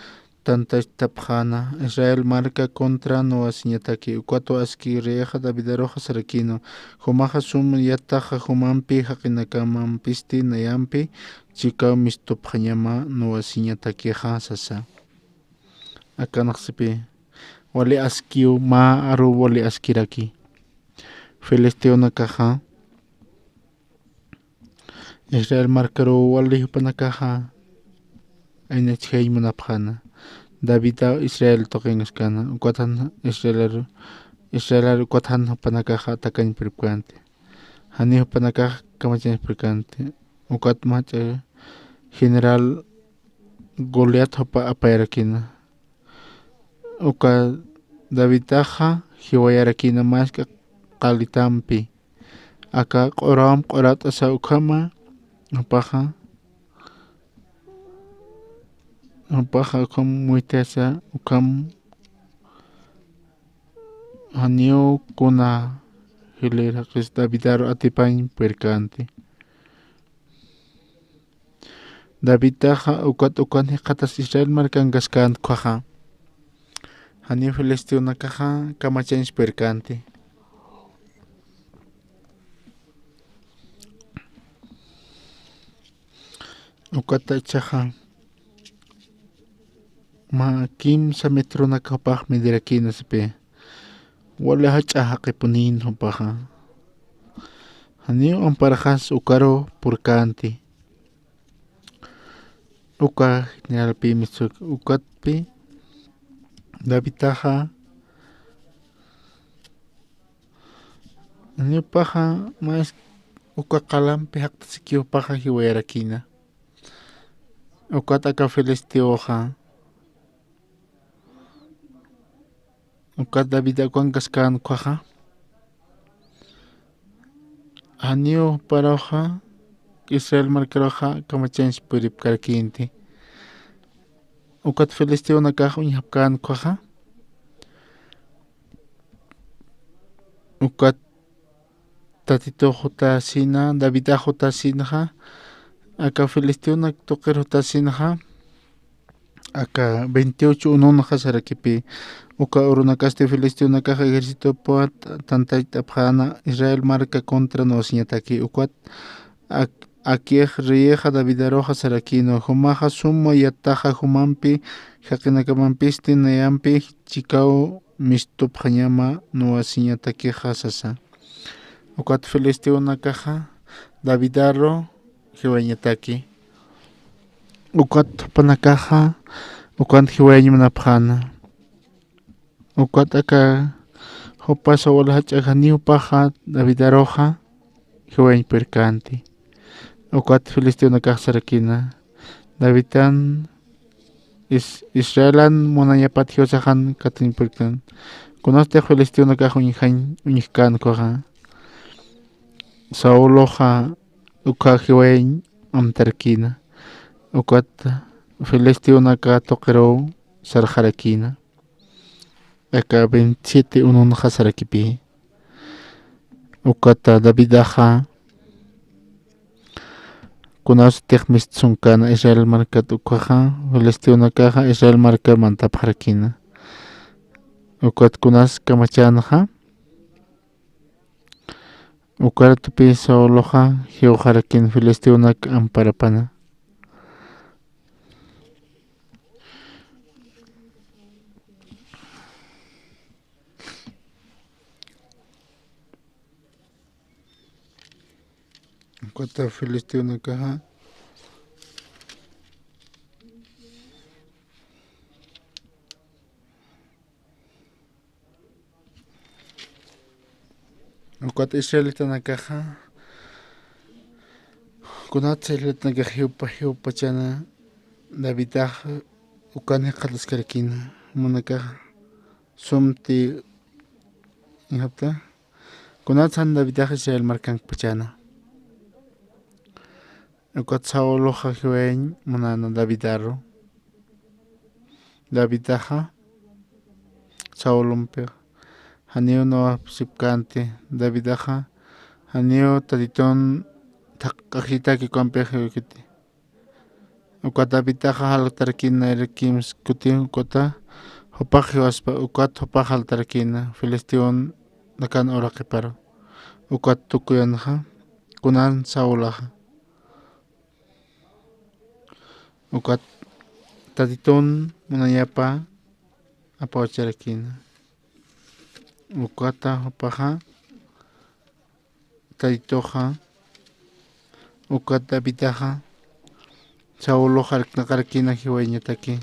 tantachtapxäna, Israel marka contra nuwasiñataki. Ukatwa aski reyxa Davidaruxa sarakïnwa, jumaxa sum yataxa jumampi jaqinakamampisti nayampi chikaw mistupxañama nuwasiñatakixa sasa. Akanxsipï, wali askiw mä aruw wali askiraki. Filisteonakaxa, Israel markaruw wali jupanakaxa aynachjañ munapxäna. Davidaw Israel tuqinkaskana, ukat jan Israelar, Israelar ukat jan jupanakaxa takañ puripkänti. Janiw jupanakax kamachañch purkänti. Ukat mach'a general Goliat jupa apayarakïna. Uka Davidtaxa jiwayarakïna mask'a qalitampi. Aka q'uram q'urat'asa ukhama, jupaxa, jupaxa ukham muyt'asa ukham, janiw kuna jilïr jaqis Davidaru atipañ purkänti. Davidtaxa ukat ukan jikxatas Israel markankaskänti ukhaxa. Janiw filisteonakaxa kamachañch purkänti. Ukata ichaxa mä kimsa metronakapax midirakïna sipï. Wali jach'a jaqipunïn jupaxa. Janiw amparxas ukaru purkänti. Uka generalpï mistsuk ukatpï Davidtaxa, janiw jupaxa mä uka qalampi jaqtasikiw jupaxa jiwayarakïna. Ukat aka filisteoxa, ukat David ukankaskän ukhaxa, janiw juparuxa Israel markaruxa kamachañch puripkarakïnti. ukat filisteonakax uñjapkän ukhaxa, ukat Tatitux jutasina, Davidax jutasinxa, aka filisteonak tuqir jutasinxa, aka veintiocho ununxa sarakipï, uka urunakasti filisteonakax ejércitopawa tantachapxäna Israel marka contra nuwasiñataki, ukat ak-, akix reyixa Davidaruxa sarakïnwa, jumaxa suma yataxa jumampi, jaqinakamampisti nayampi chikaw mistupxañama nuwasiñatakixa sasa. Ukat filisteonakaxa Davidaru jiwayañataki. Ukat jupanakaxa ukan jiwayañ munapxäna. Ukat aka jupa Saul jach'a janiw jupaxa Davidaruxa jiwayañ purkänti. Ukat filisteonakax sarakïna, Davidan Is-, Israelan munañapat jiwasaxan katuñ purkan. Kunastix filisteonakax uñjañ, uñjkän ukhaxa. Sauloxa ukha jiwayañ amtarkïna. Ukat filisteonaka tuqiruw sarxarakïna. Aka veintisiete ununxa sarakipï. Ukata Davidaxa kunasatix mistsunkana Israel markat ukhaxa, filisteonakaxa Israel marka mantapxarakïna. Ukat kunas kamachänxa, ukaratupi Sauloxa jiwxarakïn filisteonak amparapana. Ukata filisteonakaxa ukat israelitanakaxa, kunatsa israelitanakax jiwpa, jiwpachana Davidax ukan jikxataskarakïna, jumanakax sumti, ¿injapta? Kunatsa jan Davidax Israel markankpachäna. Ukat Sauloxa jiwayañ munäna Davidaru. Davidaxa Saulumpi janiw nuwapsipkänti, Davidaxa janiw Tatitun thaq'axitaki ukampix jiwakiti. Ukat Davidaxa jaltarakïna nayra kimsa kuti, ukata jupax jiwaspa, ukat jupax jaltarakïna filisteonakan uraqiparu. Ukat tukuyanxa, kunan Saulaxa. Ukat Tatitun munañapa apawacharakïna. Ukata jupaxa, Tatituxa, ukat Davidaxa, Saulox arknaqarakïna jiwayañataki,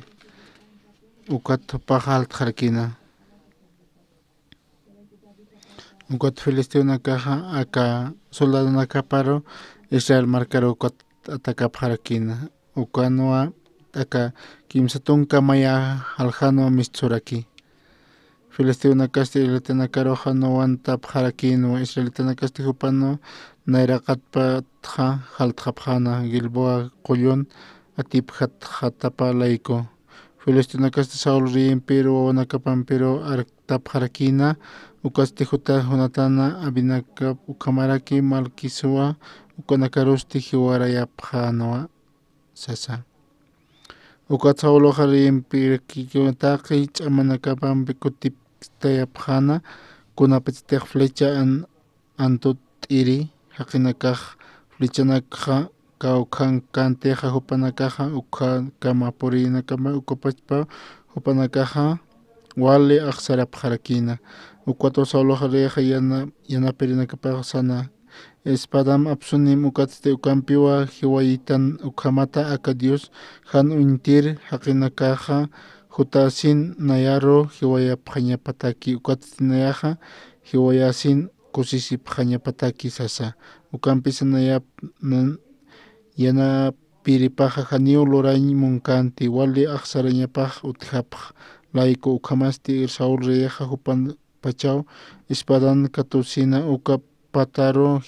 ukat jupaxa altxarakïna. Ukat filisteonakaxa aka soldadonakaparu Israel markaru ukat atakapxarakïna. Ukanwa aka kimsa tunka maya jaljanwa mistsuraki. Filisteonakasti israelitanakaruxa nuwantapxarakïnwa, israelitanakasti jupanwa nayraqatpatxa jaltxapxäna Gilboa qullun atipjatxatapa layku. Filisteonakasti Saul reyimpiru wawanakapampiru arktapxarakïna, ukasti juta Jonatana, Abinadab ukhamaraki Malquisua ukanakarusti jiwarayapxänwa sasa. Ukat Sauloxa reyimpirakï taqi ch'amanakapampi kutiptayapxäna, kunapachatix flecha an-, antut'iri jaqinakax flechanakxa kawkhankantixa jupanakaxa ukhankama purinakama ukapachpa jupanakaxa wali axsarapxarakïna. Ukatwa Sauloxa reyixa yana-, yanapirinakapax sana, espadam apsunim, ukatsti ukampiwa jiwayitan, ukhamata aka Dios jan uñtir jaqinakaxa jutasin nayaru jiwayapxañapataki, ukatsti nayaxa jiwayasin kusisipxañapataki sasa. Ukampisa nayap nan-, yanapiripaxa janiw lurañ munkanti, wali axsarañapax utjapx layku. Ukhamasti Saul reyixa jupan pachaw espadan katusina uka pataru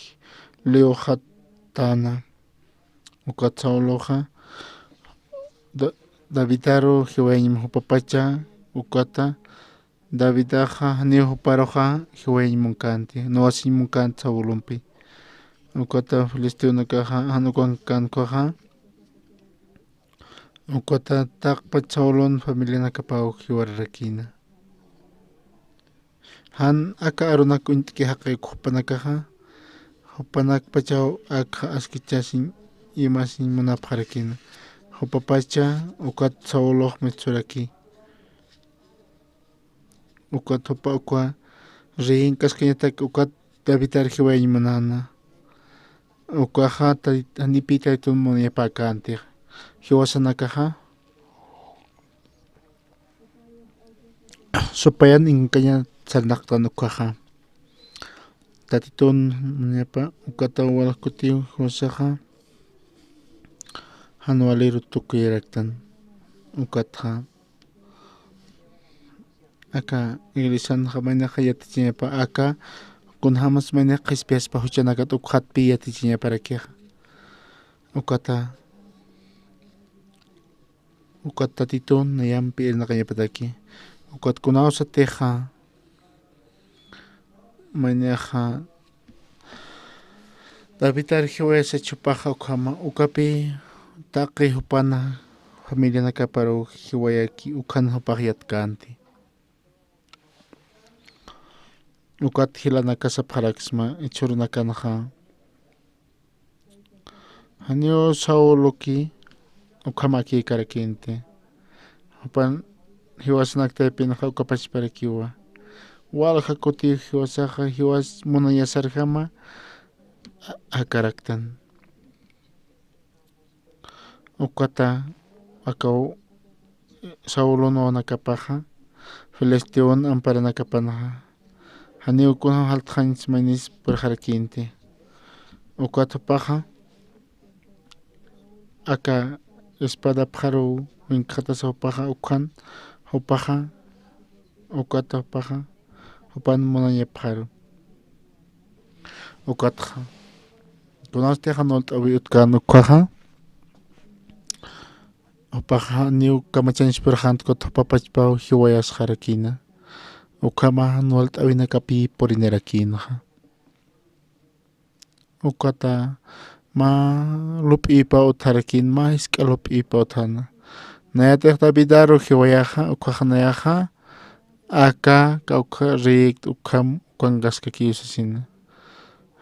liwxatäna. Ukat Sauloxa Da-, Davidaru jiwayañam jupapacha, ukata Davidaxa janiw juparuxa jiwayañ munkänti, nuwasiñ munkänti Saulumpi. Ukata filisteonakaxa jan ukankän ukhaxa, ukata taqpach Saulun familianakapaw jiwararakïna. Jan aka arunak uñt'ki jaqi uk jupanakaxa, jupanakpachaw akxa askichasiñ imasiñ munapxarakïna. Jupapacha ukat Saulux mitsuraki. Ukat jupa ukwa riyink'askañatak ukat Davidar jiwayañ munäna. Ukaxa Tayt-, janipï Taytun munayapäkänti. Jiwasanakaxa supayan inkaña sarnaqtan ukaxa. Tatitun munayapa ukata wal kutiw jiwasaxa jan waliru tukuyaraktan. Ukatxa aka iglesianxa maynixa yatichiñapa aka kunjämas maynixa qhispiyaspa juchanakat ukxatpï yatichiñaparakixa. Ukata, ukat Tatitun nayampi irnaqañapataki. Ukat kunawsatixa maynixa Davidar jiwayasach jupaxa ukhama, ukapï taqi jupana familianakaparu jiwayaki ukhan jupax yatkänti. Ukat jilanakasapxaraksma jichhürunakanxa. Janiw Sauluki ukhamakïkarakïnti. Jupan jiwasanaktaypinxa ukapachparakiwa. Walja kutiw jiwasaxa jiwas munayasarjama a-, akaraktan. Ukata akaw Saulun wawanakapaxa, filisteon amparanakapanxa, janiw kunjam jaltxañs maynis purxarakïnti. Ukat jupaxa, aka espadapxaruw winkxatasa jupaxa, ukhan jupaxa, ukat jupaxa, jupan munañapxaru. Ukatxa. Kunasti jan walt'äwi utkän ukhaxa. Jupaxa janiw kamachañs purxänti ukat jupapachpaw jiwayasxarakïna. Ukhama jan walt'äwinakapï purinirakïnxa. Ukata mä lup'ipa utjarakïn, mä jisk'a lup'ipa utjana. Nayatix Davidaru jiwayaxa, ukhax nayaxa, aka, kawkha riyikt ukham, ukankaskakiw sasina.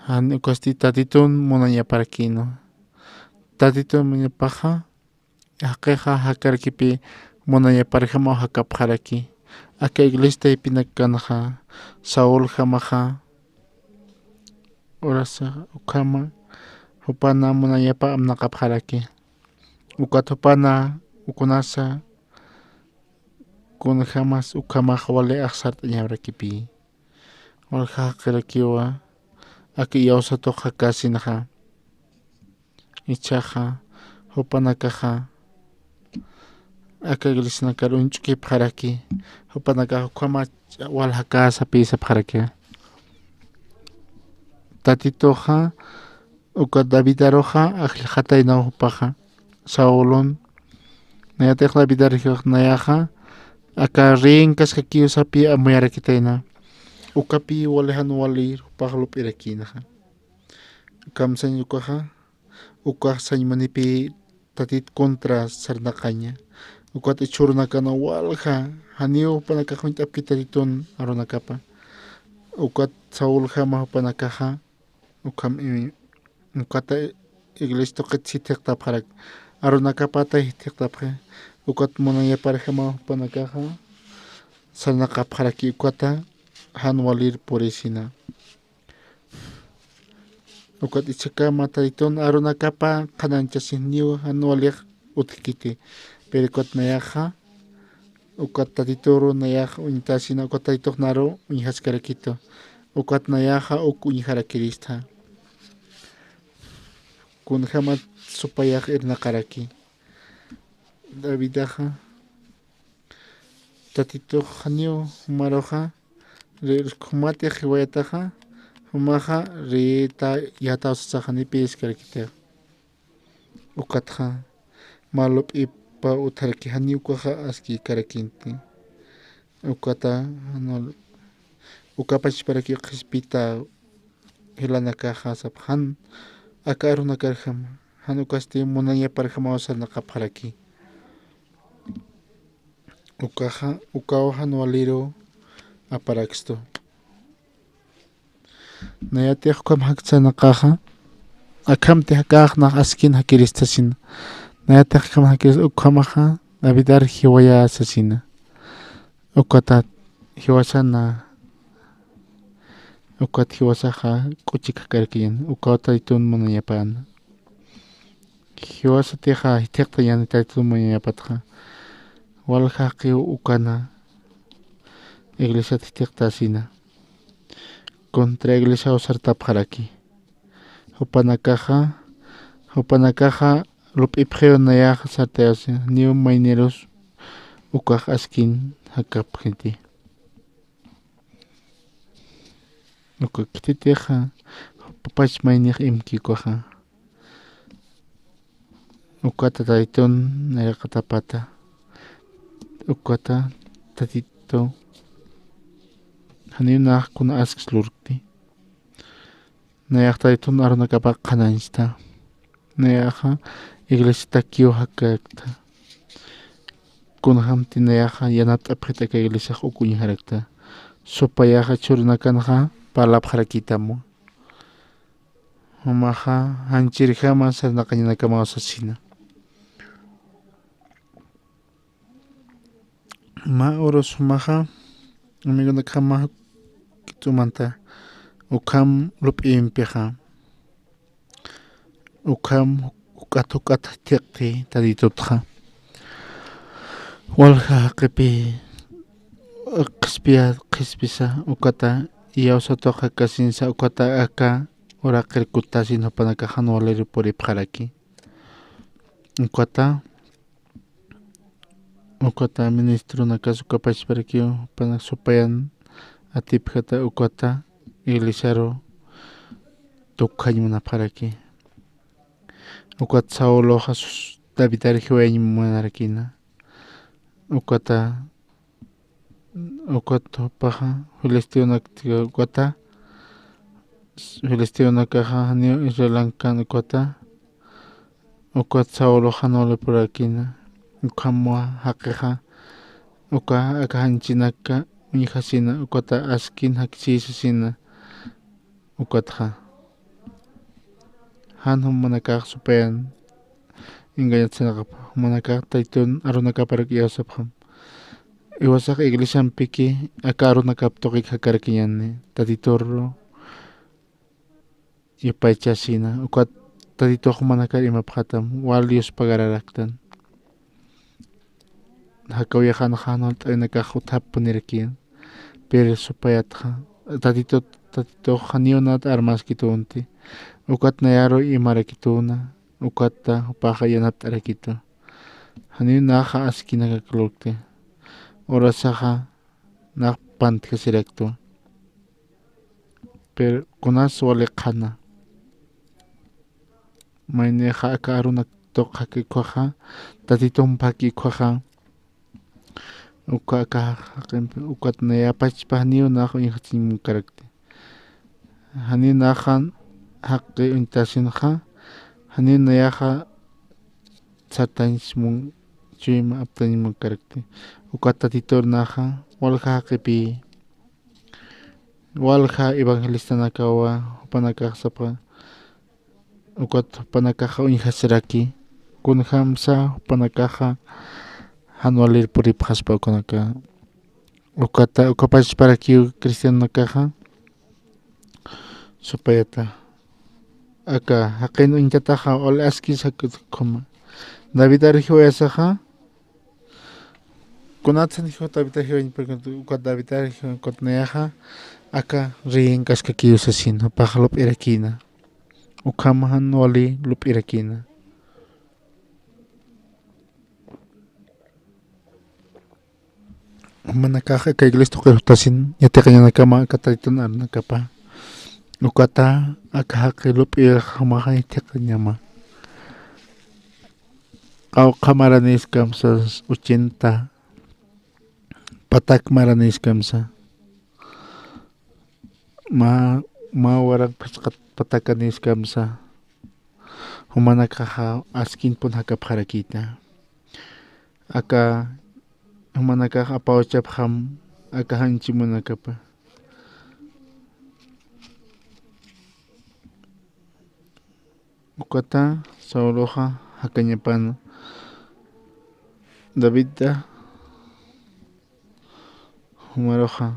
Jan ukasti Tatitun munañaparakïnwa. Tatitun munañapaxa, jaqixa jakarakipi munañaparjamaw jakapxaraki. Aka iglesiaypinakanxa, Sauljamaxa, urasa ukhama, jupana munañapa amnaqapxaraki. Ukat jupana, ukunasa, kunjamas ukhamax wali axsart'añarakipï. Walja jaqirakiwa, aka iyawsatux jakäsinxa. Ichhaxa, jupanakaxa, aka iglesianakar uñch'ukipxaraki, jupanakax ukhama walja käsapï sapxaraki. Tatituxa, uka Davidaruxa, ajllxataynaw jupaxa, Saulun, nayatix Davidaruxa, nayaxa, aka riyinkaskakiw sapï amuyarakitayna, ukapï wali jan walir jupax lup'irakïnxa. Kamsañ ukaxa, ukax sañ munipï Tatit contra sarnaqaña. Ukat jichhürunakan walja, janiw jupanakax uñt'apki Tatitun arunakapa. Ukat Sauljama jupanakaxa, ukham imi, ukata iglesia tuqit jithiqtapxarak. Arunakapata jithiqtapxi. Ukat munañaparjama jupanakaxa, sarnaqapxaraki ukata, jan walir purisina. Ukat jichhakama Tatitun arunakapa qhanañchasiniw jan walix utjkiti. Pero ukat nayaxa, ukat Tatituru nayax uñtasina, ukat Tatitux naru uñjaskarakitu. Ukat nayaxa uk uñjarakiristha. Kunjamat supayax irnaqaraki. Davidaxa, Tatitux janiw jumaruxa, ri-, jumatix jiwayataxa, jumaxa, riyita yatawsasaxa janiw pï jiskarakitix. Ukatxa, mä lup'ip pachpa utjaraki, jani ukaxa askïkarakinti. Ukata, no, uka pachparaki qhispita jilanakaxa sapxi, jan aka arunakarjama, jan ukasti munañaparjamaw sarnaqapxaraki. Ukaxa, ukaw jan waliru aparakstu. Nayatix ukham jakchanaqa, akhamti jakax nax askin jakirista sasina. Nayatix akham jakirista ukhamaxa, Davidar jiwaya sasina. Ukatat jiwasana, ukat jiwasaxa k'uchik jakarkiñan, ukaw Taytun munañapana. Jiwasatixa jithiqtañan Taytun munañapatxa. Walja jaqiw ukana, iglesiat jithiqtasina. Contra iglesiaw sartapxaraki. Jupanakaxa, jupanakaxa lup'ipxiw nayax sartayasina, niw maynirus ukax askin jakapxiti. Uka khititixa, jupa pach maynix imki ukaxa. Ukata Taytun nayraqatapata. Ukata Tatitu. Janiw nax kuna asks lurkti. Nayax Taytun arunakapax qhanañchta. Nayaxa iglesiatakiw jakäkta. Kunjamti nayaxa yanapt'apxit aka iglesiax uk uñjarakta. Supayaxa jichhürunakanxa parlapxarakïtamwa. Jumaxa janchirjama sarnaqañanakamaw sasina. Mä urus jumaxa, amigonakjama, k'itumanta, ukham lup'impixa. Ukham juk'at juk'at jithiqti Tatitutxa. Walja jaqipi qhispiya, qhispisa, ukata iyawsatuq jakasinsa, ukata aka uraqir kutasin jupanakax jan walir puripxaraki. Ukata, ukata ministronakas uka pachparakiw jupanak supayan atipjata ukata iglesiaru tukjañ munapxaraki. Ukat Sauloxa sus-, Davidar jiwayañ munarakïna. Ukata, ukat jupaxa filisteonakti ukata, filisteonakaxa janiw israelankan ukata, ukat Saulox jan wali purakïna, ukhamwa jaqixa, uka aka janchirunaka uñjasina, ukata askin jaksïsasina, ukatxa. Jan jumanakax supayan engañatsinaqa, jumanakax Taytun arunakaparak iyawsapxam. Iwasax iglesiampiki aka arunakap tuqik jakarkiñäni, Tatituru yupaychasina, ukat Tatitux jumanakar imapxatam, wal yuspagararaktan. Jakaw yaqhanxa jan walt'awinakax utjapunirakïn. Pero supayatxa, Tatitut, Tatitux janiw nat armaskitüwinti. Ukat nayaru imarakitüna, ukat jupaxa yanapt'arakitu. Janiw naxa askinakak lurkti. Urasaxa nax pantjasiraktu. Pero kunas wali qhana. Maynixa aka arunak tuqjaki ukhaxa, Tatitump jaki ukhaxa, uka aka jaqimpi, ukat naya pachpa janiw nax uñjachiñ munkarakti. Janiw naxa jaqi uñtasinxa, janiw nayaxa sartañch mun, chuyma aptañ munkarakti. Ukat Tatitur naxa, walja jaqipi, walja evangelistanakawa, jupanakax sapa, ukat jupanakaxa uñjasiraki, kunjamsa jupanakaxa jan walir puripxaspa ukanaka. Ukata, uka pachparakiw cristianonakaxa supayata. Aka jaqin uñtataxa wali askis jakutkuma. Davidar jiwayasaxa, kunatsan jiw Davidar jiwayañ, porque uka Davidar jiwayañ, ukat nayaxa aka reyin kaskakiw sasin, jupax lup'irakïna. Ukham jan wali lup'irakïna. Jumanakax aka iglesia tuqir jutasin, yatiqañanakama aka Tatitun arunakapa. Ukata, aka jaqi lup'ir jumaxa yatiqañama. qawqha maranïskamsa, ochenta patak maranïskamsa, mä, mä waranqa phisqa patakanïskamsa, jumanakaxa askinpun jakapxarakïta. Aka jumanakax apawachapxam aka janchimunakapa. Ukata Sauloxa jakañapana Davidta jumaruxa,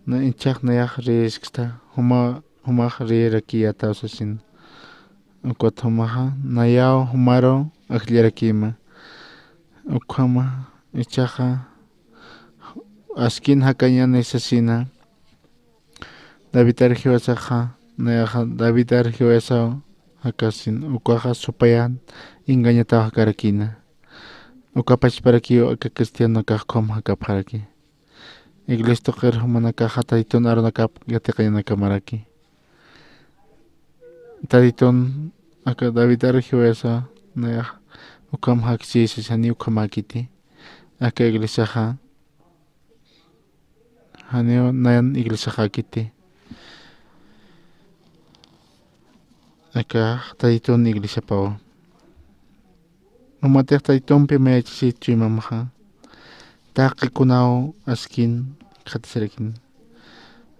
na ichhax nayax reyesksta, juma, jumax reyerakiyätaw sasina. Ukat jumaxa nayaw jumaru ajllarakïma. Ukhama ichhaxa askin jakañäni sasina. Davidar jiwasaxa, nayaxa Davidar jiwasaw jakasin, ukaxa supayan engañataw jakarakïna. Uka pachparakiw aka cristianonakax ukham jakapxaraki. Iglesia tuqir jumanakaxa Tatitun arunakap yatiqañanakamaraki. Tatitun aka Davidar jiwasa nayax ukham jakchï sasa, janiw ukhamäkiti. Aka iglesiaxa janiw nayan iglesiaxäkiti. Aka Tatitun iglesiapawa. Jumatix Tatitumpi mayachasit chuymamxa, taqi kunaw askin khatisirakïna.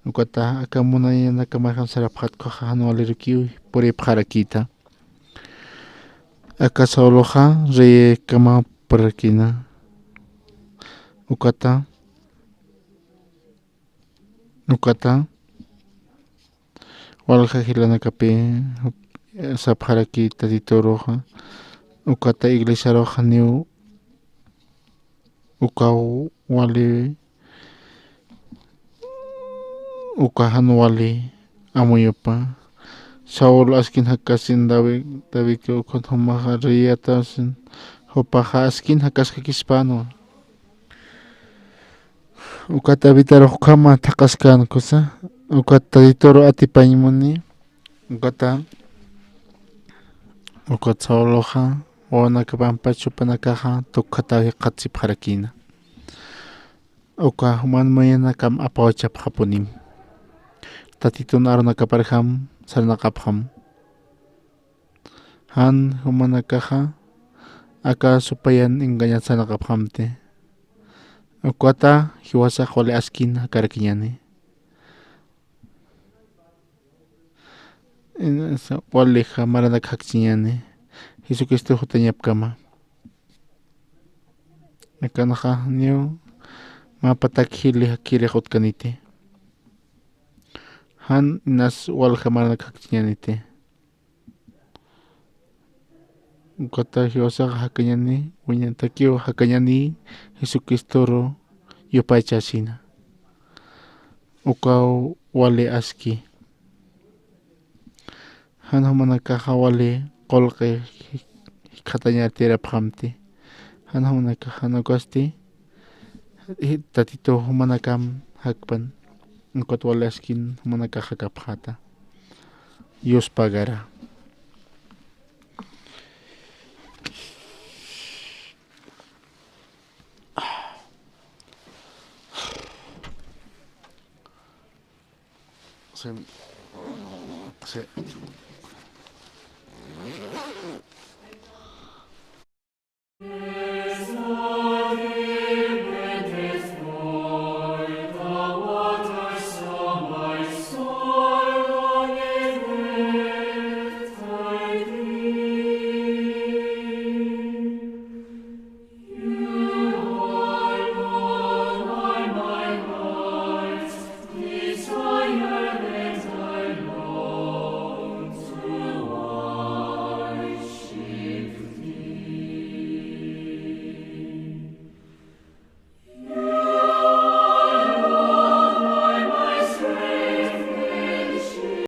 Ukata aka munañanakamarjam sarapxat, ukhaxa jan walirukiw puripxarakïta. Aka Sauloxa reyekamapurakïna. Ukata, ukata walja jilanakapi sapxaraki Tatituruxa, ukata iglesiaruxa janiw ukaw wali, uka jan wali amuyupa. Saul askin jakasin David, Davidki ukat jumaxa reyätasin, jupaxa askin jakaskakispänwa. Ukat Davidarux ukhama thaqhaskän kusa, ukat Tatituru atipañ muni, ukata, ukat Sauloxa wawanakapamp jupanakaxa tukkhataw jikxatasipxarakïna. Uka juman munañanakam apawachapxapunim. Tatitun arunakaparjam sarnaqapxam. Jan jumanakaxa aka supayan engañat sarnaqapxamti. Ukata jiwasax wali askin jakarakiñäni. Walixa maranak jakchiñäni Jesucristo jutañapkama. Akanxa niw mä patak jili jakkirix utkaniti. Jan inas walja maranak jakchiñäniti. Ukata jiwasax jakañäni, wiñatakiw jakañäni Jesucristoru yupaychasina. Ukaw wali aski. Jan jumanakaxa wali qullqi jikxatañatirapxamti. Jan jumanakaxa jan ukasti, Tatitu jumanakam jakpan. Ukat wali askin jumanakax jakapxäta. Yuspagara.